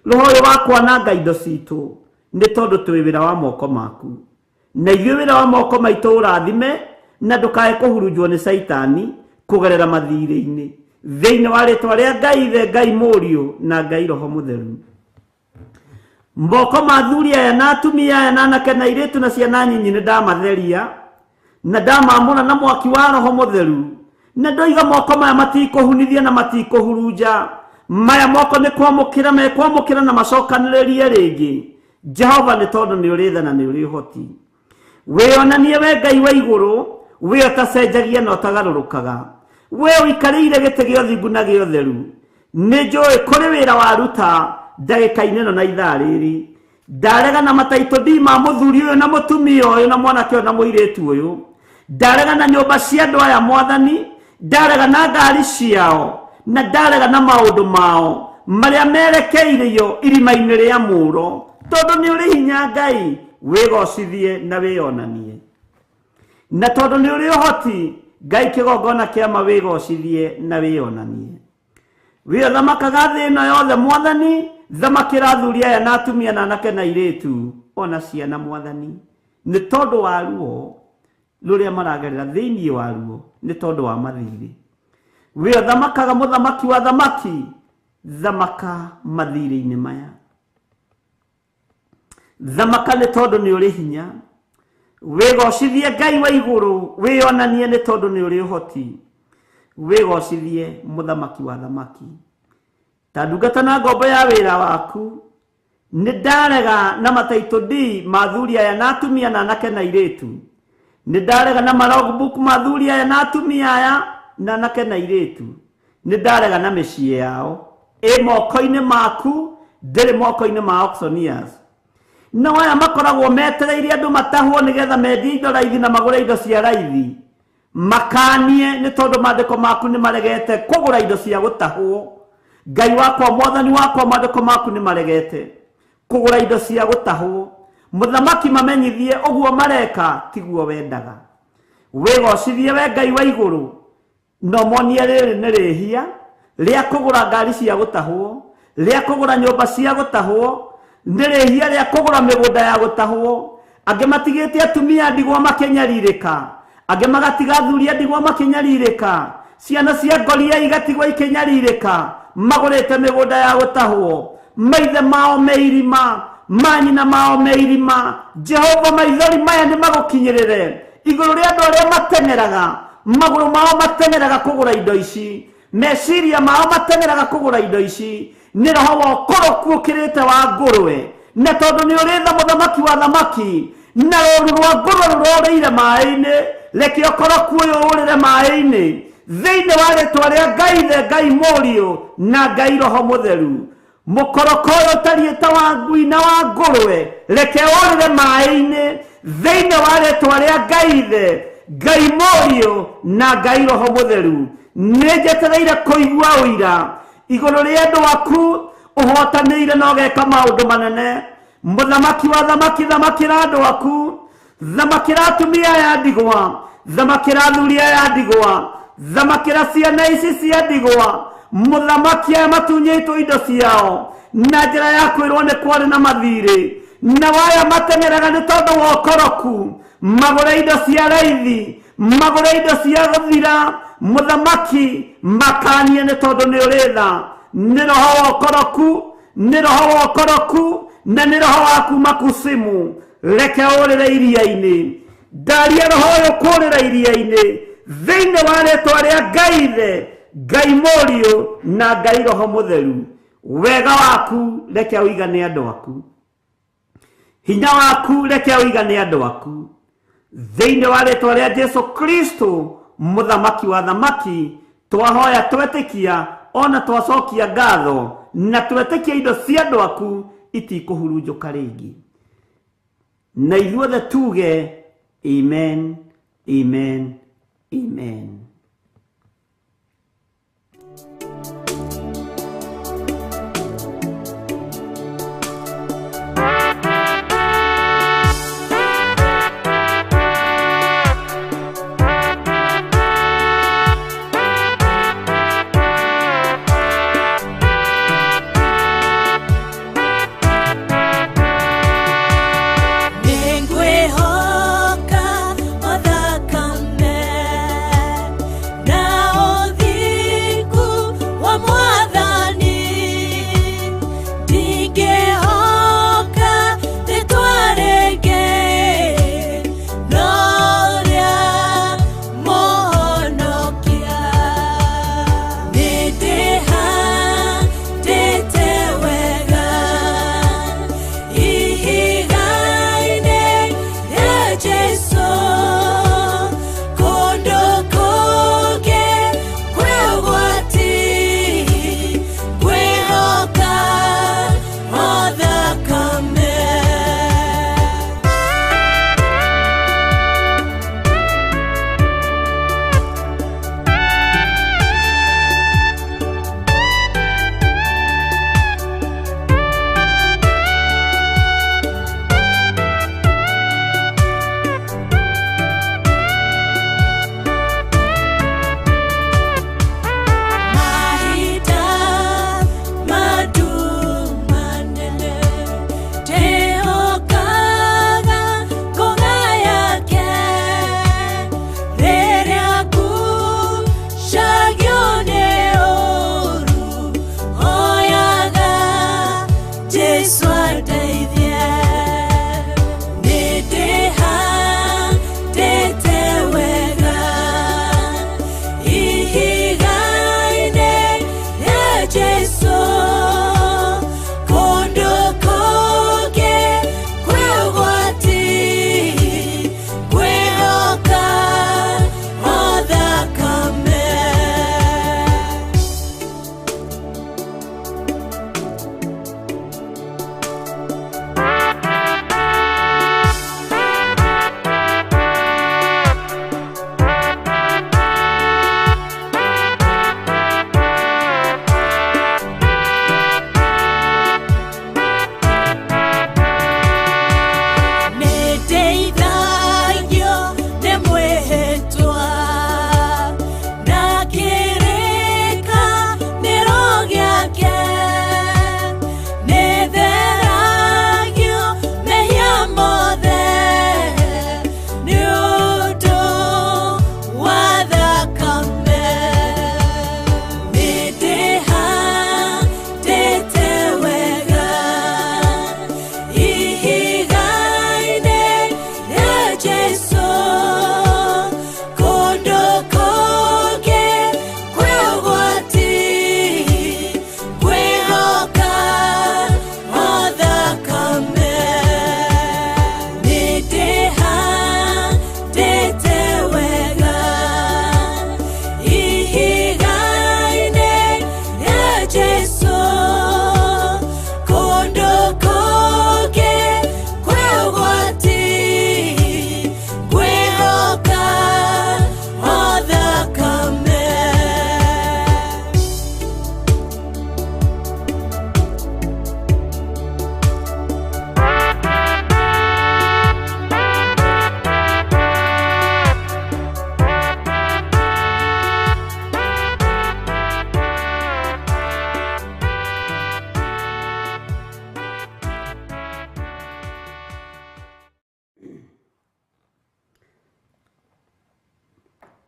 roho ũyũ wa kwananga indo citũ, nĩ tondũ twĩ wĩra wa moko maku, na ithuĩ wĩra wa moko maitũ ũrathime na ndũkae kũhurunjwo nĩ caitani kũgerera mathirĩ-inĩ, thĩinĩ wa rĩtwa rĩa Ngai Ithe, Ngai Mũriũ na Ngai Roho Mũtheru. Moko ma athuri aya na atumia aya na anake na airĩtu na ciana nyinyi nĩ ndamatheria na ndamamũra na mwaki wa Roho Mũtheru, na ndoiga moko maya matikũhunithia na matikũhurunja, maya moko nĩ kwamũkĩra mekwamũkĩra na macokanĩrĩrie rĩngĩ. Jehova, nĩ tondũ nĩ ũrĩ tha na nĩ ũrĩ ũhoti. Wĩonanie we Ngai wa igũrũ, we ũtacenjagia na ũtagarũrũkaga, we ũikarĩire gĩtĩ gĩa ũthingu na gĩa ũtheru. Nĩ njũĩ kũrĩ wĩra waruta ndagĩka-inĩ ĩno na ithaa rĩrĩ. Ndarega na mataitũ ndi ma mũthuri ũyũ na mũtumia ũyũ na mwanake ũyũ na mũirĩtu ũyũ, ndarega na nyũmba cia andũ aya mwathani, ndarega na ngari ciao, na ndarega na maũndũ mao marĩa merekeirio irima-inĩ rĩa mũro, tondũ nĩ ũrĩ hinya Ngai, wĩgocithie na wĩonanie, na tondũ nĩ ũrĩ ũhoti Ngai, kĩgongona kĩama wĩgocithie na wĩonanie. Wĩ thamakaga thĩ ĩno yothe mwathani, thamakĩra athuri aya na atumia na anake na airĩtu ona ciana mwathani, nĩ tondũ wa ruo rũrĩa maragerera thĩinĩ wa ruo, nĩ tondũ wa mathirĩ. Wĩ thamakaga mũthamaki wa thamaki, thamaka mathirĩ-inĩ maya, thamaka nĩ tondũ nĩ ũrĩ hinya. Wĩgocithie Ngai wa igũrũ, wĩonanie nĩ tondũ nĩ ũrĩ ũhoti. Wĩgocithie mũthamaki wa thamaki. Ta ndungata na ngombo ya wĩra waku, nĩ ndarega na mataitũ ndi ma athuri aya na atumia na anake na airĩtu, nĩ ndarega na malogbook ma athuri aya na atumia aya na anake na airĩtu, nĩ ndarega na mĩciĩ yao ĩ moko-inĩ maku, ndĩrĩ moko-inĩ ma auctioneers. No aya makoragwo metereire andũ matahwo nĩgetha mendie indo raithi na magũre indo cia raithi, makanie nĩ tondũ maandĩko maku nĩ maregete kũgũra indo cia gũtahwo. Ngai wakwa mwathani wakwa, maandĩko maku nĩ maregete kũgũra indo cia gũtahwo. Mũthamaki mamenyithie ũguo mareka tiguo wendaga. Wĩgocithie we Ngai wa igũrũ, no monie rĩrĩ nĩ rĩhia rĩa kũgũra ngari cia gũtahwo, rĩa kũgũra nyũmba cia gũtahwo, nĩ rĩhia rĩa kũgũra mĩgũnda ya gũtahwo. Angĩ matigĩte atumia ndigwa makĩnyarirĩka, angĩ magatiga athuri a ndigwa makĩnyarirĩka, ciana cia ngoria igatigwo ikĩnyarirĩka, magũrĩte mĩgũnda ya gũtahwo, maithe mao me irima, manyina mao me irima. Jehova, maithori maya nĩ magũkinyĩrĩre igũrũ rĩa andũ arĩa mateng'eraga, magũrũ mao mateng'eraga kũgũra indo ici, meciria mao mateng'eraga kũgũra indo ici, nĩ roho wa ũkoroku ũkĩrĩte wa ngũrwe, na tondũ nĩ ũrĩ tha mũthamaki wa thamaki, na rũũru rwa ngũrwe rũrorĩire maĩ-inĩ, reke ũkoroku ũyũ ũrĩre maĩ-inĩ, thĩinĩ wa rĩtwa rĩa Ngai Ithe, Ngai Mũriũ na Ngai Roho Mũtheru. Mũkoroko ũyũ ũtariĩ ta wa ngui na wa ngũrwe, reke ũrĩre maĩ-inĩ, thĩinĩ wa rĩtwa rĩa Ngai Ithe, Ngai Mũriũ na Ngai Roho Mũtheru. Nĩ njetereire kũigua ũira igũrũ rĩa andũ aku ũhotanĩire na ũgeka maũndũ manene. Mũthamaki wa thamaki, thamakĩra andũ aku, thamakĩra atumia aya ndigwa, thamakĩra athuri aya ndigwa, thamakĩra ciana ici cia ndigwa. Mũthamaki aya matunyĩtwo indo ciao na njĩra ya kwĩrwo nĩ kwarĩ na mathirĩ, na waya mateng'eraga nĩ tondũ wa ũkoroku, magũre indo cia raithi, magũre indo cia gũthira. Mũthamaki makanie nĩ tondũ nĩ ũrĩ tha, nĩ roho wa ũkoroku, nĩ roho wa ũkoroku na nĩ roho wa kuma kusimu, reke ũrĩre iria-inĩ. Ndaria roho ũyũ kũrĩra iria-inĩ, thĩinĩ wa rĩtwa rĩa Ngai Ithe, Ngai Mũriũ na Ngai Roho Mũtheru. Wega waku reke ũigane andũ aku, hinya waku reke ũigane andũ aku, thĩinĩ wa rĩtwa rĩa Jesu Kristo mũthamaki wa thamaki. Twahoya twetĩkia ona twacokia ngatho, na twetĩkia indo cia andũ aku itikũhurunjũka rĩngĩ, na ithuothe tuge amen, amen, amen.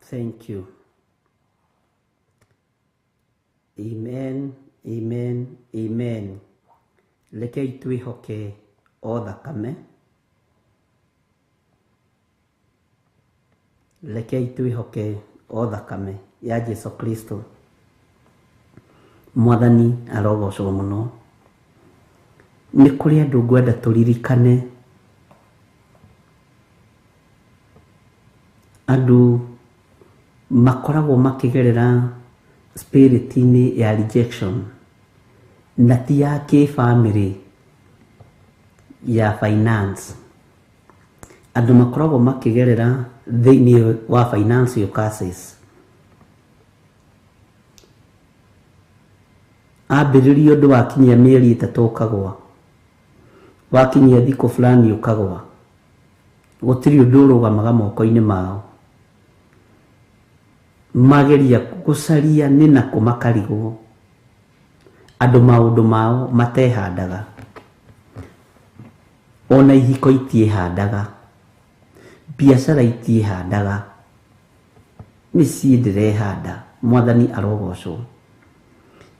Thank you. Amen, amen, amen. Rekei twĩhoke o thakame. Rekei twĩhoke o thakame ya Jesu Kristo. Mwathani arogocwo mũno. Nĩ kũrĩ andũ ngwenda tũririkane, andũ makoragwo makĩgerera spirit-inĩ ya rejection na ti ya kĩbamĩrĩ, ya finance. Andũ makoragwo makĩgerera thĩinĩ wa financial curses. Ambĩrĩria ũndũ wakinyia mĩeri 3 ũkagwa, wakinyia thikũ fulani ũkagwa, gũtirĩ ũndũ ũrũgamaga moko-inĩ mao. Mageria gũcaria nĩ na kũ makarigwo. Andũ maũndũ mao matehandaga, ona ihiko itiĩhandaga, biacara itiĩhandaga, mĩciĩ ndĩrehanda. Mwathani arogocwo.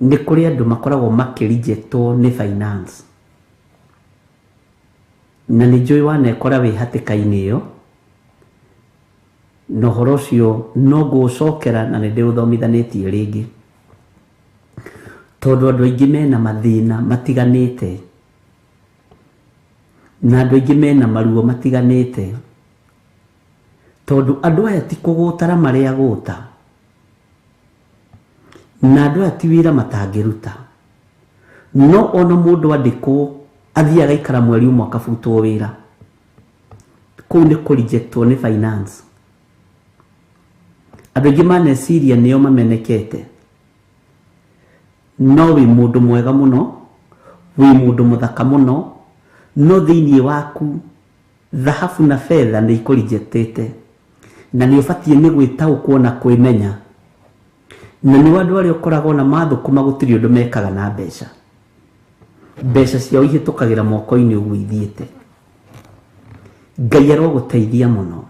Nĩ kũrĩ andũ makoragwo makĩrejectwo nĩ finance, na nĩ njũĩ wanekora wĩ hatĩka-inĩ ĩyo, na ũhoro ũcio no ngũũcokera na nĩ ndĩũthomithanĩtie rĩngĩ, tondũ andũ aingĩ mena mathĩna matiganĩte, na andũ aingĩ mena maruo matiganĩte, tondũ andũ aya ti kũgũtara marĩa gũta, na andũ aya ti wĩra matangĩruta. No ona mũndũ andĩkwo athiĩ agaikara mweri ũmwe akabutwo wĩra, kũu nĩ kũrejectwo nĩ finance. Andũ aingĩ maneciria nĩo mamenekete, no wĩ mũndũ mwega mũno, wĩ mũndũ mũthaka mũno, no thĩinĩ waku thahabu na betha nĩ ikũrejectĩte, na nĩ ũbatiĩ nĩ gwĩtaũkwo na kwĩmenya. Na nĩ andũ arĩa ũkoragwo na mathũkũma gũtirĩ ũndũ mekaga na mbeca, mbeca ciao ihĩtũkagĩra moko-inĩ ũguo ithiĩte. Ngai arogũteithia mũno,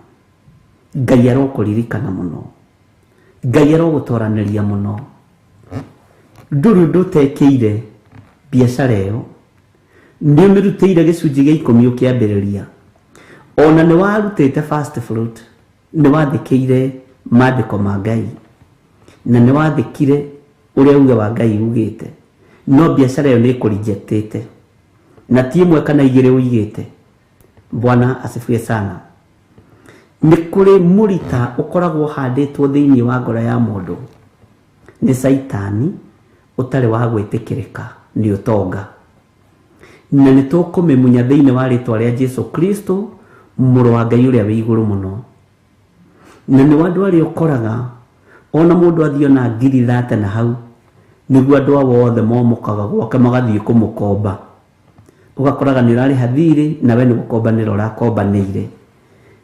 Ngai arokũririkana mũno, Ngai arogũtoranĩria mũno. Ndũrĩ ũndũ ũtekĩire biacara ĩyo, nĩ ũmĩrutĩire gĩcunjĩ gĩa 10 ũkĩambĩrĩria, ona nĩ warutĩte first fruit, nĩ wathĩkĩire maandĩko ma Ngai, na nĩ wathĩkire ũrĩa uge wa Ngai ugĩte, no biacara ĩyo nĩ ĩkũrejectĩte, na ti ĩmwe kana igĩrĩ ũigĩte. Bwana asifiwe sana. Nĩ kũrĩ mũrita ũkoragwo ũhandĩtwo thĩinĩ wa ngoro ya mũndũ nĩ Caitani ũtarĩ wa gwĩtĩkĩrĩka nĩ ũtonga, na nĩ tũkũmĩmunya thĩinĩ wa rĩtwa rĩa Jesu Kristo mũrũ wa Ngai ũrĩa wĩ igũrũ mũno. Na nĩ andũ arĩa ũkoraga ona mũndũ athiĩ ona 30,000 na hau, nĩguo andũ ao othe momokaga gwake magathiĩ kũmũkomba. Ũgakoraga nĩ ũrarĩha thirĩ na we nĩ gũkombanĩra ũrakombanĩire.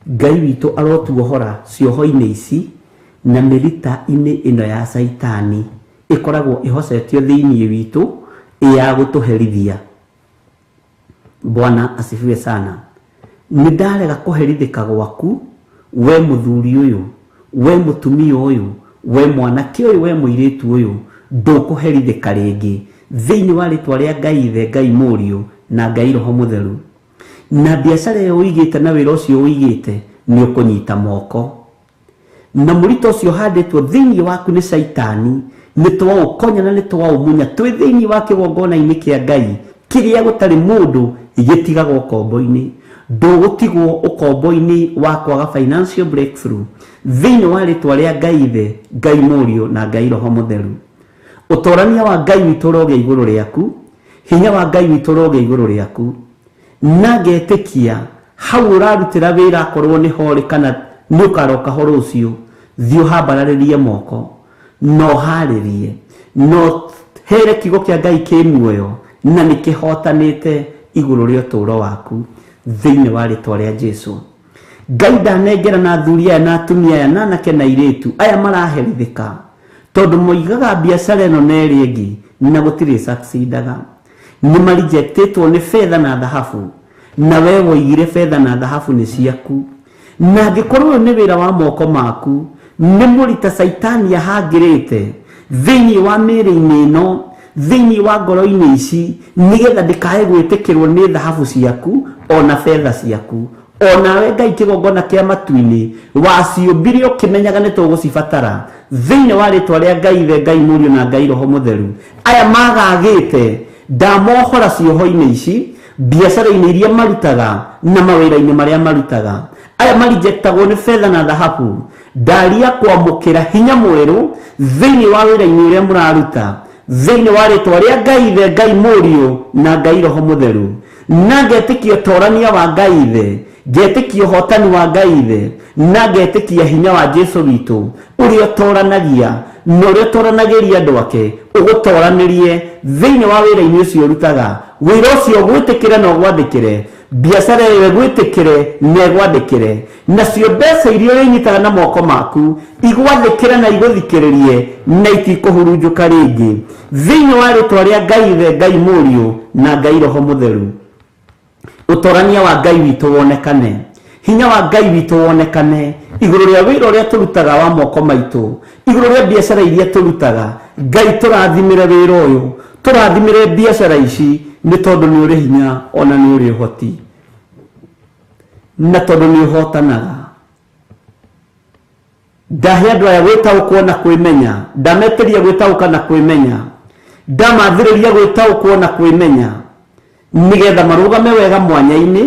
Ngai witũ arotuohora cioho-inĩ ici na mĩrita-inĩ ĩno ya Caitani ĩkoragwo ĩhocetio thĩinĩ witũ ya gũtũherithia. Bwana asifiwe sana. Nĩ ndarega kũherithĩka gwaku, we mũthuri ũyũ, we mũtumia ũyũ, we mwanake ũyũ, we mũirĩtu ũyũ, ndũkũherithĩka rĩngĩ thĩinĩ wa rĩtwa rĩa Ngai Ithe, Ngai Mũriũ na Ngai Roho Mũtheru. Na biacara ĩyo ũigĩte na wĩra ũcio ũigĩte nĩ ũkũnyita moko, na mũrito ũcio ũhandĩtwo thĩinĩ waku nĩ Caitani nĩ twaũkonya na nĩ twaũmunya twĩ thĩinĩ wa kĩgongona-inĩ kĩa Ngai kĩrĩa gũtarĩ mũndũ gĩtigagwo ũkombo-inĩ. Ndũgũtigwo ũkombo-inĩ wa kwaga financial breakthrough thĩinĩ wa rĩtwa rĩa Ngai Ithe, Ngai Mũriũ na Ngai Roho Mũtheru. Ũtorania wa Ngai witũ ũrogĩa igũrũ rĩaku, hinya wa Ngai witũ ũrogĩa igũrũ rĩaku, na ngetĩkia hau ũrarutĩra wĩra akorwo nĩ horĩ kana nĩ ũkaroka ho rũciũ, thiĩ ũhambararĩrie moko na ũharĩrie na here kiugo kĩa Ngai kĩ muoyo na nĩ kĩhotanĩte igũrũ rĩa ũtũũro waku thĩinĩ wa rĩtwa rĩa Jesu. Ngai ndanengera na athuri aya na atumia aya na anake na airĩtu aya maraherithĩka tondũ moigaga biacara ĩno na ĩrĩa ĩngĩ na gũtirĩ succeedaga. Nĩ marejectĩtwo nĩ betha na thahabu, na we woigire betha na thahabu nĩ ciaku, na angĩkorwo ũyũ nĩ wĩra wa moko maku Nĩ mũrita Caitani ahangĩrĩte thĩinĩ wa mĩĩrĩ-inĩ ĩno, thĩinĩ wa ngoro-inĩ ici, nĩgetha ndĩkae gwĩtĩkĩrwo nĩ thahabu ciaku ona betha ciaku. Onawe Ngai kĩgongona kĩa matu-inĩ waciũmbire ũkĩmenyaga nĩ tũgũcibatara. Thĩinĩ wa rĩtwa rĩa Ngai Ithe, Ngai Mũriũ na Ngai Roho Mũtheru, aya magagĩte ndamohora cioho-inĩ ici, biacara-inĩ iria marutaga na mawĩra-inĩ marĩa marutaga. Aya marinjektagwo nĩ betha na thahabu, ndaria kwamũkĩra hinya mwerũ thĩinĩ wa wĩra-inĩ ũrĩa mũraruta, thĩinĩ wa rĩtwa rĩa Ngai Ithe, Ngai Mũriũ na Ngai Roho Mũtheru. Na ngetĩkia ũtorania wa Ngai Ithe, ngetĩkia ũhotani wa Ngai Ithe, na ngetĩkia hinya wa Jesu witũ ũrĩa ũtoranagia na ũrĩa ũtoranagĩria andũ ake, ũgũtoranĩrie thĩinĩ wa wĩra-inĩ ũcio ũrutaga. Wĩra ũcio ũgwĩtĩkĩre na ũgwathĩkĩre, biacara ĩyo ĩgwĩtĩkĩre na ĩgwathĩkĩre, nacio mbeca iria ũrĩnyitaga na moko maku igwathĩkĩre na igũthikĩrĩrie na itikũhurunjũka rĩngĩ, thĩinĩ wa rĩtwa rĩa Ngai Ithe, Ngai Mũriũ na Ngai Roho Mũtheru. Ũtorania wa Ngai witũ wonekane, hinya wa Ngai witũ wonekane igũrũ rĩa wĩra ũrĩa tũrutaga wa moko maitũ, igũrũ rĩa biacara iria tũrutaga. Ngai tũrathimĩre wĩra ũyũ, tũrathimĩre biacara ici, nĩ tondũ nĩ ũrĩ hinya ona nĩ ũrĩ ũhoti, na tondũ nĩ ũhotanaga. Ndahe andũ aya gwĩtaũkwo na kwĩmenya, ndametĩria gwĩtaũka na kwĩmenya, ndamathĩrĩria gwĩtaũkwo na kwĩmenya, nĩgetha marũgame wega mwanya-inĩ,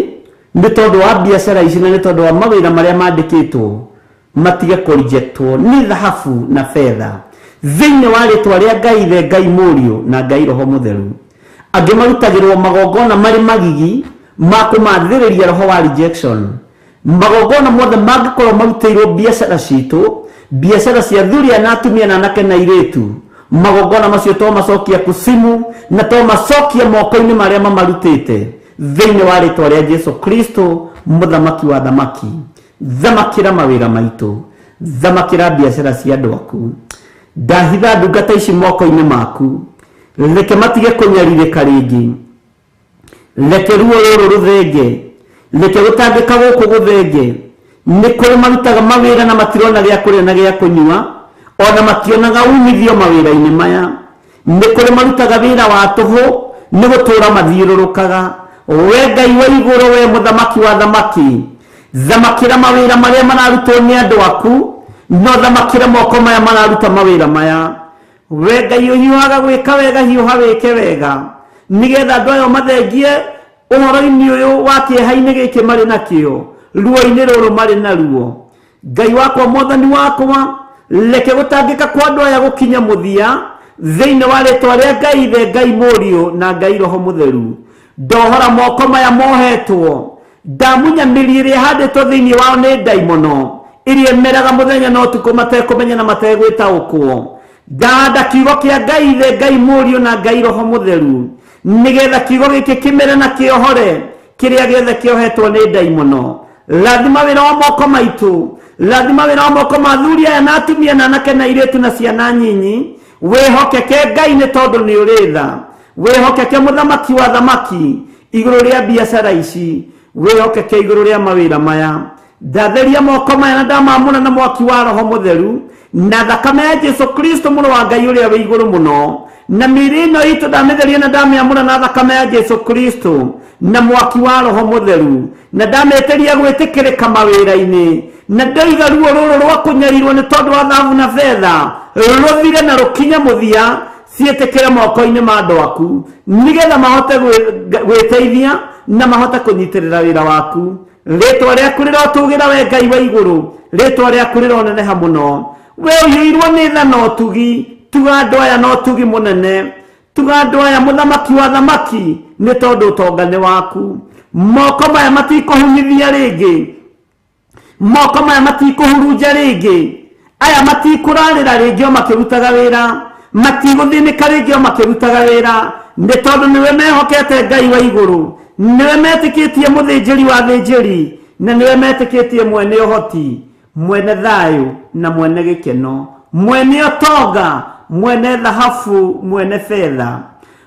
nĩ tondũ wa biacara ici na nĩ tondũ wa mawĩra marĩa mandĩkĩtwo, matige kũrejectwo nĩ thahabu na betha, thĩinĩ wa rĩtwa rĩa Ngai Ithe, Ngai Mũriũ na Ngai Roho Mũtheru. Angĩ marutagĩrwo magongona marĩ magigi ma kũmathĩrĩria roho wa rejection. Magongona mothe mangĩkorwo marutĩirwo biacara citũ, biacara cia athuri na atumia na anake na airĩtu, magongona macio twamacokia kusimu na twamacokia moko-inĩ marĩa mamarutĩte, thĩinĩ wa rĩtwa rĩa Jesu Kristo mũthamaki wa thamaki. Thamakĩra mawĩra maitũ, thamakĩra biacara cia andũ aku. Ndahitha ndungata ici moko-inĩ maku, reke matige kũnyarirĩka rĩngĩ, reke ruo rũrũ rũthenge, reke gũtangĩka gũkũ gũthenge. Nĩ kũrĩ marutaga mawĩra na matirona gĩa kũrĩa na gĩa kũnyua, ona mationaga umithio mawĩra-inĩ maya. Nĩ kũrĩ marutaga wĩra wa tũhũ nĩ gũtũra mathiũrũrũkaga. We Ngai wa igũrũ, we mũthamaki wa thamaki, thamakĩra mawĩra marĩa mararutwo nĩ andũ aku, no thamakĩra moko maya mararuta mawĩra maya. We Ngai ũhiũhaga gwĩka wega, hiũha wĩke wega, nĩgetha andũ aya mathengie ũhoro-inĩ ũyũ wa kĩeha-inĩ gĩkĩ marĩ nakĩo, ruo-inĩ rũrũ marĩ naruo. Ngai wakwa, mwathani wakwa, reke gũtangĩka kwa andũ aya gũkinye mũthia, thĩinĩ wa rĩtwa rĩa Ngai Ithe, Ngai Mũriũ na Ngai Roho Mũtheru. Ndohora moko maya mohetwo, ndamunya mĩri ĩrĩa ĩhandĩtwo thĩinĩ wao nĩ ndaimono, ĩrĩa ĩmeraga mũthenya na ũtukũ matekũmenya na mategwĩtaũkwo. Ndahanda kiugo kĩa Ngai Ithe, Ngai Mũriũ na Ngai Roho Mũtheru, nĩgetha kiugo gĩkĩ kĩmere na kĩohore kĩrĩa gĩothe kĩohetwo nĩ ndaimono. Rathima wĩra wa moko maitũ, rathima wĩra wa moko ma athuri aya na atumia na anake na airĩtu na ciana nyinyi. Wĩhokeke Ngai nĩ tondũ nĩ ũrĩ tha, wĩhokeke mũthamaki wa thamaki igũrũ rĩa biacara ici, wĩhokeke igũrũ rĩa mawĩra maya. Ndatheria moko maya na ndamamũra na mwaki wa Roho Mũtheru na thakame ya Jesu Kristo mũrũ wa Ngai ũrĩa wĩ igũrũ mũno, na mĩĩrĩ ĩno itũ ndamĩtheria na ndamĩamũra na thakame ya Jesu Kristo na mwaki wa Roho Mũtheru, na ndamĩtĩria gwĩtĩkĩrĩka mawĩra-inĩ, na ndoiga ruo rũrũ rwa kũnyarirwo nĩ tondũ wa thahabu na betha rũthire na rũkinye mũthia, ciĩtĩkĩre moko-inĩ ma andũ aku, nĩgetha mahote gwĩteithia na mahote kũnyitĩrĩra wĩra waku. Rĩtwa rĩaku rĩrotũgĩra we Ngai wa igũrũ, rĩtwa rĩaku rĩroneneha mũno. We ũiyũirwo nĩ tha na ũtugi, tuga andũ aya na ũtugi mũnene, tuga andũ aya mũthamaki wa thamaki, nĩ tondũ ũtonga nĩ waku. Moko maya matikũhunyithia rĩngĩ, moko maya matikũhurunja rĩngĩ, aya matikũrarĩra rĩngĩ o makĩrutaga wĩra, matigũthĩnĩka rĩngĩ o makĩrutaga wĩra, nĩ tondũ nĩwe mehokete Ngai wa igũrũ, nĩwe metĩkĩtie mũthĩnjĩri wa thĩnjĩri, na nĩwe metĩkĩtie mwene ũhoti, mwene thayũ na mwene gĩkeno, mwene ũtonga, mwene thahabu, mwene betha,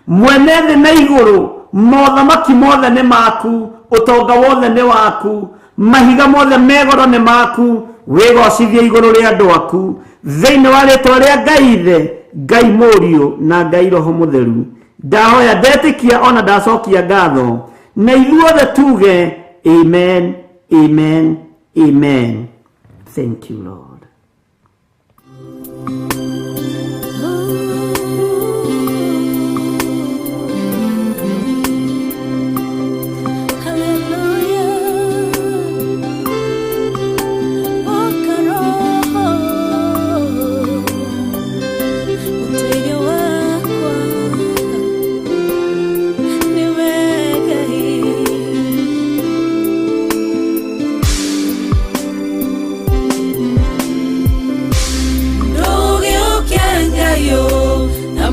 mwene thĩ na igũrũ. Mothamaki mothe nĩ maku, ũtonga wothe nĩ waku, mahiga mothe me goro nĩ maku. Wĩgocithie igũrũ rĩa andũ aku thĩinĩ wa rĩtwa rĩa Ngai Ithe, Ngai Mũriũ na Ngai Roho Mũtheru. Ndahoya ndetĩkia ona ndacokia ngatho, na ithuothe tuge amen, amen, amen. Thank you, Lord.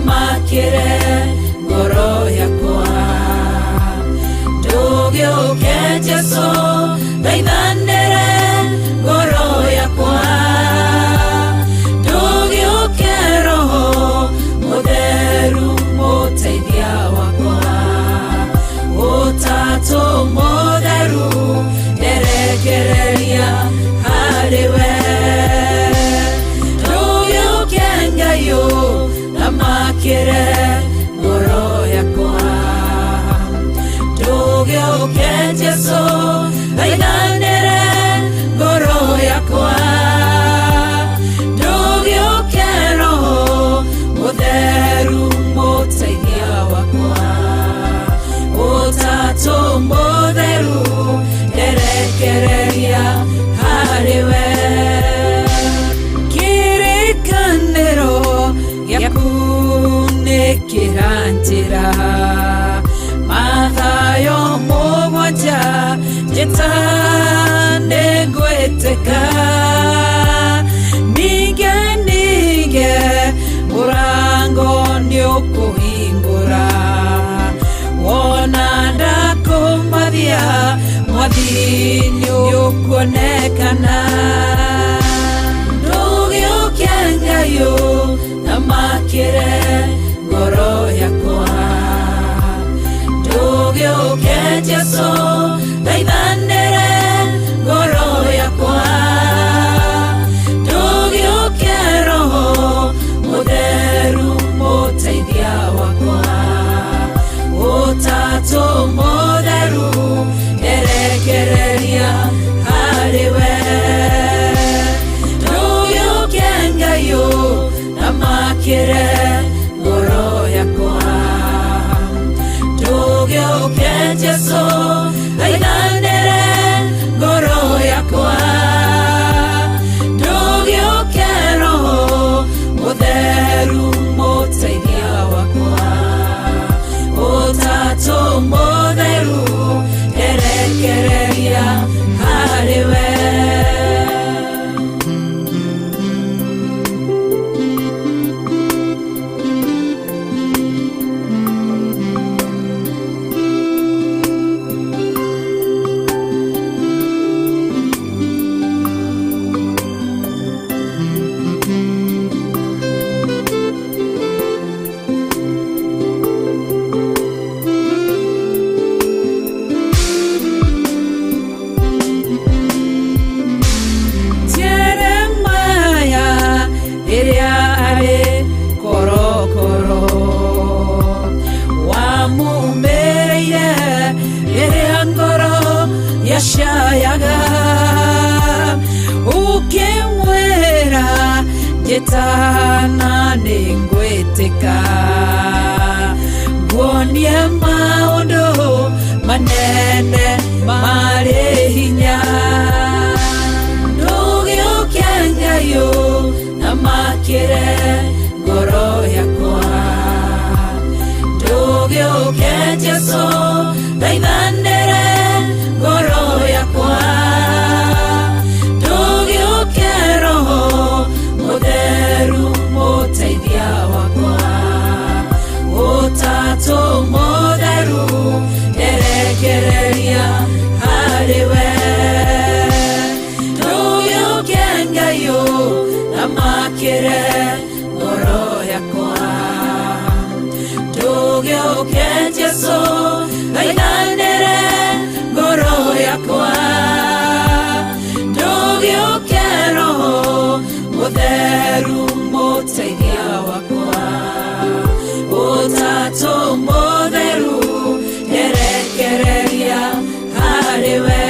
Makire ngoro yakwa ndũgĩũke Jesũ thaithanĩre ngoro yakwa ndũgĩũke Roho Mũtheru mũteithia wakwa Ũtatũ Mũtheru nderekereria harĩ we ndũgĩũke Ngai makire ngoro yakwa ndũgĩũke Jesũ thaithanĩre ngoro yakwa ndũgĩũke Roho Mũtheru mũteithia wakwa Ũtatũ Mũtheru nderekereria harĩ we kĩrĩkanĩro gĩaku nĩkĩranjĩra Mathayo mũgwanja njĩta nĩngwĩtĩka ninge ninge mũrango nĩũkũhingũra wona ndakũmathia mwathi nĩũkuonekana ndũgĩũke Ngai thamakĩre ngoro yakwa ndũgĩũke Jesũ thaithanĩre ngoro yakwa ndũgĩũke Roho Mũtheru mũteithia wakwa Ũtatũ Mũtheru nderekereria harĩ we ndũgĩũke Ngai thamakĩre ngoro yakwa ndũgĩũke Jesũ thaithanĩre ngoro yakwa ndũgĩũke Roho Mũtheru mũteithia wakwa Ũtatũ Mũtheru nderekereria harĩ we. Jeremiah rĩrĩa arĩ korokoro wamumĩrĩire rĩrĩa ngoro yacayaga ũkĩmwĩra njĩtana nĩngwĩtĩka nguonie maũndũ manene marĩ hinya ndũgĩũke Ngai thamakĩre ngoro yakwa ndũgĩũke Jesũ thaithanĩre ngoro yakwa ndũgĩũke Roho Mũtheru mũteithia wakwa Ũtatũ Mũtheru nderekereria harĩ we ndũgĩũke Ngai thamakĩre ngoro yakwa ndũgĩũke Jesũ thaithanĩre ngoro yakwa ndũgĩũke Mũtheru mũteithia wakwa, Ũtatũ Mũtheru nderekereria harĩ we.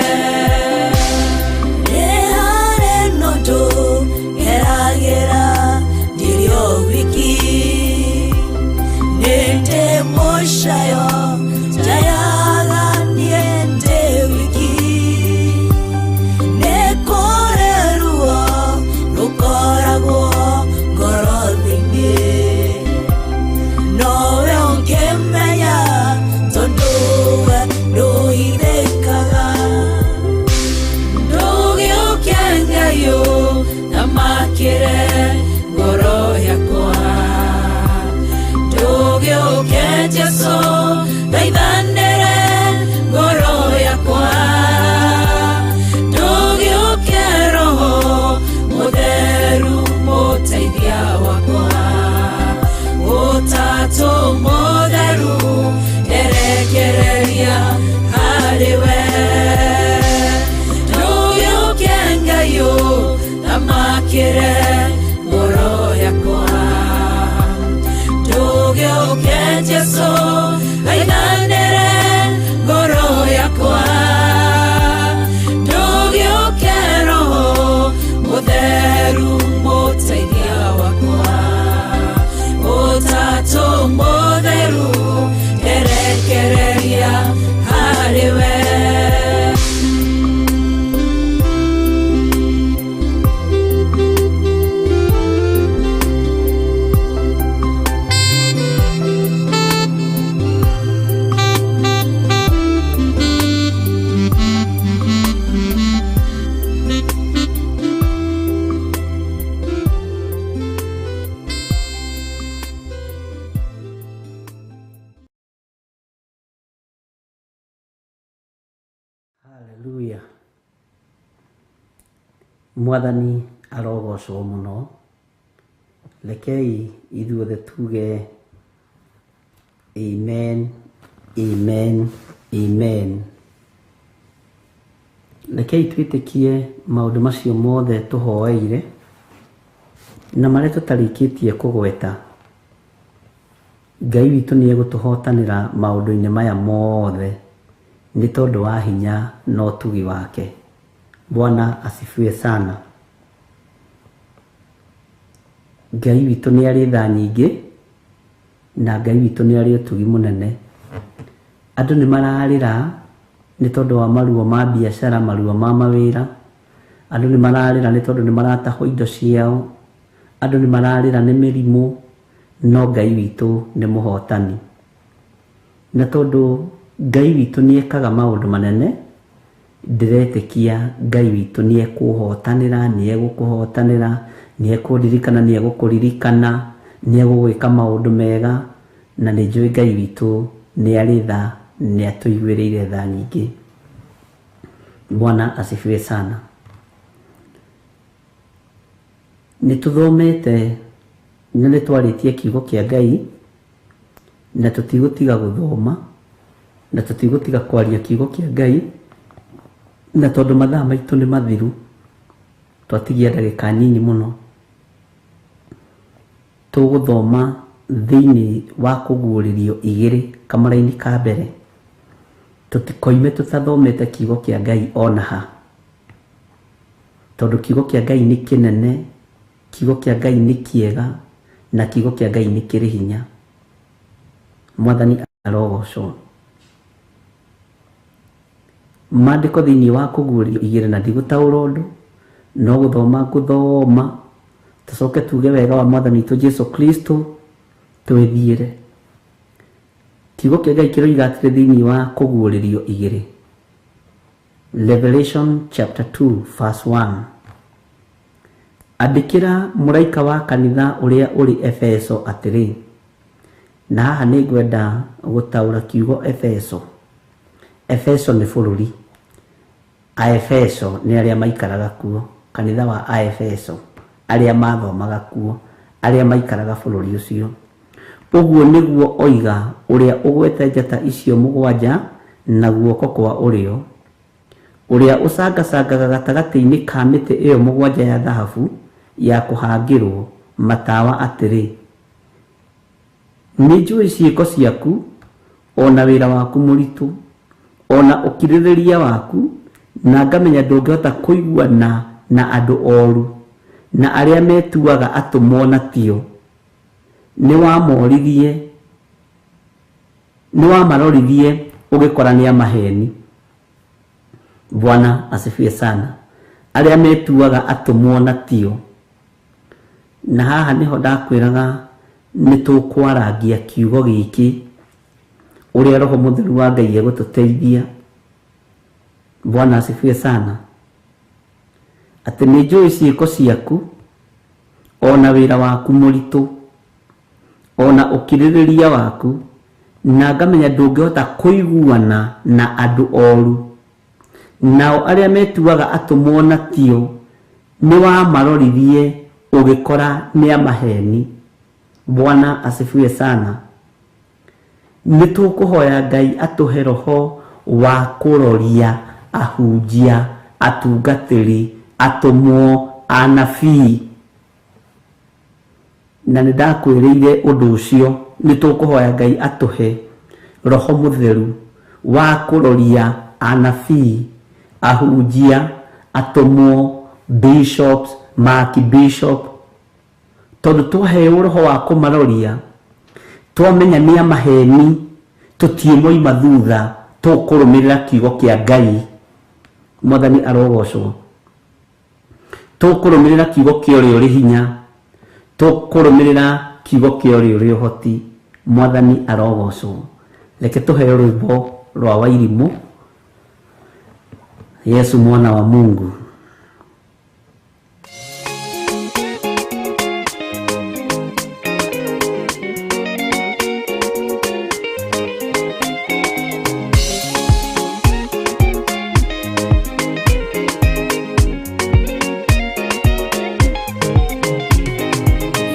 Nĩ harĩ na ũndũ ngeragĩra ndirĩ o wiki, nĩ ndĩ mũcayo njayaga niĩ ndĩ wiki, nĩ kũrĩ ruo rũkoragwo ngoro thĩinĩ, nowe ũngĩmenya tondũ we ndũhithĩkaga. Ndũgĩũke Ngai ũthamakĩre ngoro yakwa, ndũgĩũke Jesũ thaithanĩre ngoro yakwa, ndũgĩũke Roho Mũtheru mũteithia wakwa, Ũtatũ Mũtheru nderekereria harĩ we. Ndũgĩũke Ngai ũthamakĩre ngoro yakwa, ndũgĩũke Jesũ thaithanĩre ngoro yakwa, ndũgĩũke Roho Mũtheru mũteithia wakwa, Ũtatũ Mũtheru nderekereria harĩ we. Haleluya. Mwathani arogocwo mũno. Rekei ithuothe tuge amen, amen, amen. Rekei twĩtĩkie maũndũ macio mothe tũhoeire na marĩa tũtarĩkĩtie kũgweta. Ngai witũ nĩ egũtũhotanĩra maũndũ-inĩ maya mothe nĩ tondũ wa hinya na ũtugi wake. Bwana asifiwe sana. Ngai witũ nĩ arĩ tha nyingĩ na Ngai witũ nĩ arĩ ũtugi mũnene. Andũ nĩ mararĩra nĩ tondũ wa maruo ma biacara, maruo ma mawĩra. Andũ nĩ mararĩra nĩ tondũ nĩ maratahwo indo ciao. Andũ nĩ mararĩra nĩ mĩrimũ, no Ngai witũ nĩ mũhotani. Na tondũ Ngai witũ nĩ ekaga maũndũ manene, ndĩretĩkia Ngai witũ nĩ ekũhotanĩra, nĩ egũkũhotanĩra, nĩ ekũndirikana, nĩ egũkũririkana, nĩ egũgwĩka maũndũ mega, na nĩ njũĩ Ngai witũ nĩ arĩ tha, nĩ atũiguĩrĩire tha nyingĩ. Bwana asifiwe sana. Nĩ tũthomete na nĩ twarĩtie kiugo kĩa Ngai, na tũtigũtiga gũthoma, na tũtigũtiga kwaria kiugo kĩa Ngai, na tondũ mathaa maitũ nĩ mathiru, twatigia ndagĩka nyinyi mũno, tũgũthoma thĩinĩ wa kũguũrĩrio igĩrĩ kamũraini ka mbere. Tũtikoime tũtathomete kiugo kĩa Ngai ona ha, tondũ kiugo kĩa Ngai nĩ kĩnene, kiugo kĩa Ngai nĩ kĩega, na kiugo kĩa Ngai nĩ kĩrĩ hinya. Mwathani arogocwo. Maandĩko thĩinĩ wa kũguũrĩrio igĩrĩ, na ndigũtaũra ũndũ, no gũthoma ngũthoma, tũcoke tuge wega wa Mwathani witũ Jesu Kristo, twĩthiĩre. Kiugo kĩa Ngai kĩroiga atĩrĩ thĩinĩ wa kũguũrĩrio igĩrĩ, Revelation chapter 2 verse 1. Andĩkĩra mũraika wa kanitha ũrĩa ũrĩ Efeso atĩrĩ, na haha nĩ ngwenda gũtaũra kiugo Efeso. Efeso nĩ bũrũri, Aefeso nĩ arĩa maikaraga kuo, kanitha wa Aefeso, arĩa mathomaga kuo, arĩa maikaraga bũrũri ũcio. Ũguo nĩguo oiga ũrĩa ũgwete njata icio mũgwanja na guoko kwa ũrĩo, ũrĩa ũcangacangaga gatagatĩ-inĩ ka mĩtĩ ĩyo mũgwanja ya thahabu ya kũhangĩrwo. Matawa atĩrĩ, nĩ njũĩ ciĩko ciaku, ona wĩra waku mũritũ, ona ũkirĩrĩria waku, na ngamenya ndũngĩhota kũiguana na andũ oru, na arĩa metuaga atũmwo na tio. Nĩ wamaroririe ũgĩkora nĩ amaheni. Bwana asifiwe sana. Arĩa metuaga atũmwo na tio. Na haha nĩho ndakwĩraga nĩ tũkwarangia kiugo gĩkĩ, ũrĩa Roho Mũtheru wa Ngai egũtũteithia. Bwana asifiwe sana. Atĩ nĩ njũĩ ciĩko ciaku, ona wĩra waku mũritũ, ona ũkirĩrĩria waku, na ngamenya ndũngĩhota kũiguana na andũ oru, nao arĩa metuaga atũmwo na tio, nĩ wamaroririe ũgĩkora nĩ amaheni. Bwana asifiwe sana. Nĩ tũkũhoya Ngai atũhe roho wa kũroria ahunjia, atungatĩri, atũmwo, anabii. Na nĩ ndakwĩrĩire ũndũ ũcio, nĩ tũkũhoya Ngai atũhe roho mũtheru wa kũroria anabii, ahunjia, atũmwo, bishops, maarchbishop, tondũ twaheo roho wa kũmaroria, twamenya nĩ amaheni, tũtiĩmoima thutha, tũkũrũmĩrĩra kiugo kĩa Ngai. Mwathani arogocwo. Tũkũrũmĩrĩra kiugo kĩa ũrĩa ũrĩ hinya, tũkũrũmĩrĩra kiugo kĩa ũrĩa ũrĩ ũhoti. Mwathani arogocwo. Reke tũheo rwĩmbo rwa Wairimũ, Yesu mwana wa Mungu.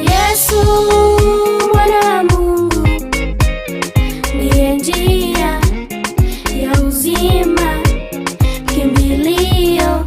Yesu mwana wa Mungu ndiye njia ya uzima, kimbilio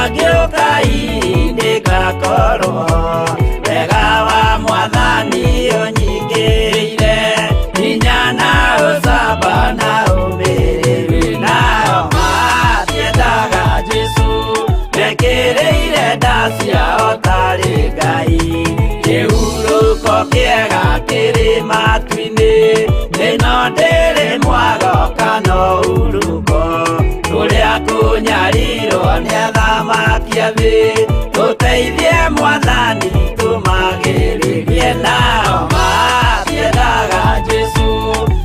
Angĩũka nĩngakorwo wega wa mwathani ũnyingĩrĩire hinya na ũcamba na ũmĩrĩru nao matiendaga Jesũ mekĩrĩire nda ciao tarĩ Ngai kĩhurũko kĩega kĩrĩ matu-inĩ ĩno ndĩrĩ mwago kana ũhurũko tũrĩa kũnyarirwo nĩ athamaki a thĩ tũteithie mwathani tũmagĩrĩrie nao matiendaga Jesũ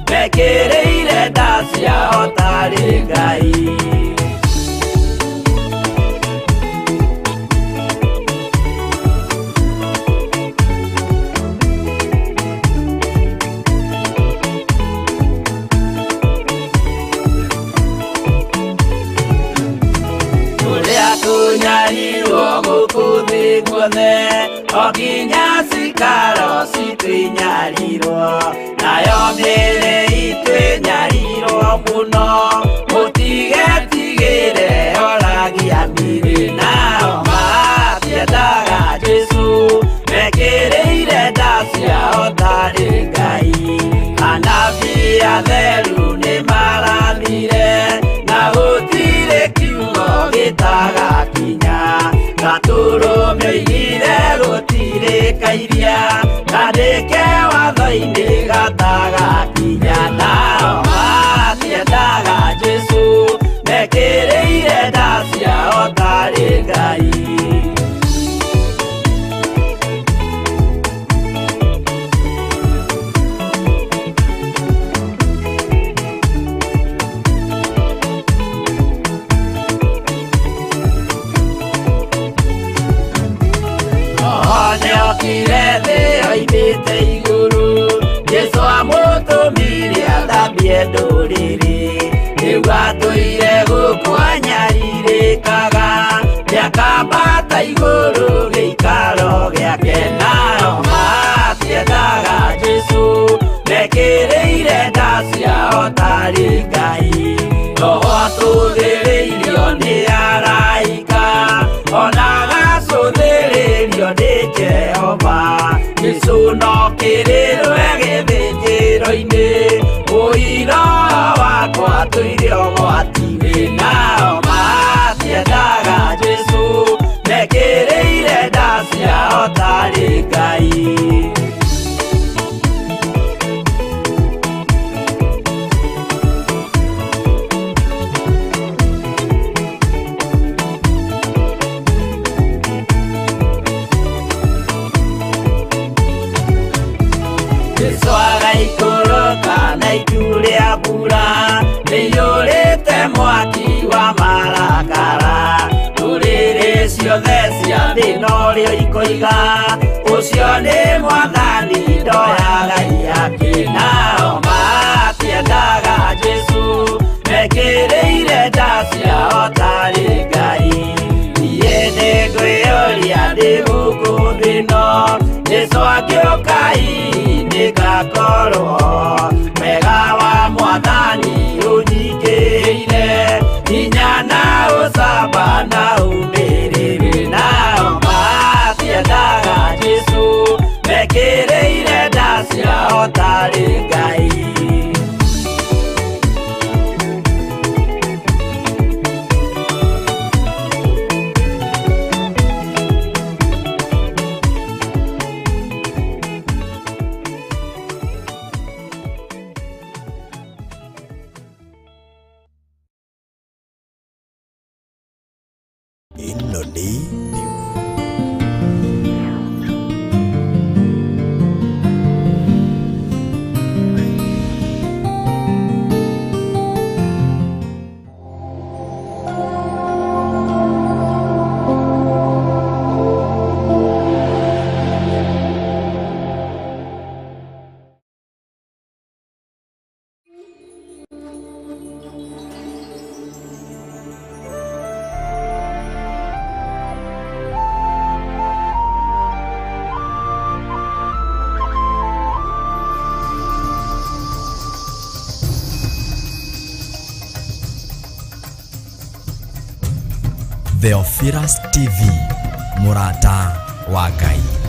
mekĩrĩire nda ciao tarĩ Ngai. Kunyarirwo gũkũ thĩ guothe o nginya cikaro citũ inyarirwo nayo mĩĩrĩ itũ ĩnyarirwo mũno mũtigetigĩre oragia mĩĩrĩ nao matiendaga Jesũ mekĩrĩire nda ciao tarĩ Ngai anabii atheru nĩmarathire na gũtirĩ kiugo gĩtagakinya gatũrũme oigire gũtirĩ kairia kandĩke watho-inĩ gatagakinya nao matiendaga Jesũ mekĩrĩire nda ciao tarĩ Ngai. Nĩokire thĩ oimĩte igũrũ Jesũ amũtũmire athambie ndũrĩrĩ rĩu atũire gũkũ anyarirĩkaga nĩakambata igũrũ gĩikaro gĩake nao matiendaga Jesũ mekĩrĩire nda ciao tarĩ Ngai Roho atũthĩrĩirio nĩ araika ona agacũthĩrĩrio nĩ Jehova Jesũ no kĩrĩrwe gĩthĩnjĩro-inĩ ũira wakwa tũire ũgwati-inĩ nao matiendaga Jesũ mekĩrĩire nda ciao tarĩ Ngai. Jesũ agaikũrũka na itu rĩa mbura rĩiyũrĩte mwaki wa marakara ndũrĩrĩ ciothe cia thĩ norĩo ikoiga ũcio nĩ mwathani ndoyaga ihaki nao matiendaga Jesũ mekĩrĩire nda ciao tarĩ Ngai niĩ nĩngwĩyũria ndĩ gũkũ thĩ ĩno Jesũ angĩũka nĩngakorwo wega wa mwathani ũnyingĩrĩire hinya na ũcamba na ũmĩrĩru nao matiendaga Jesũ mekĩrĩire nda ciao tarĩ Ngai. Ĩno nĩ Theophilus TV, mũrata wa Ngai.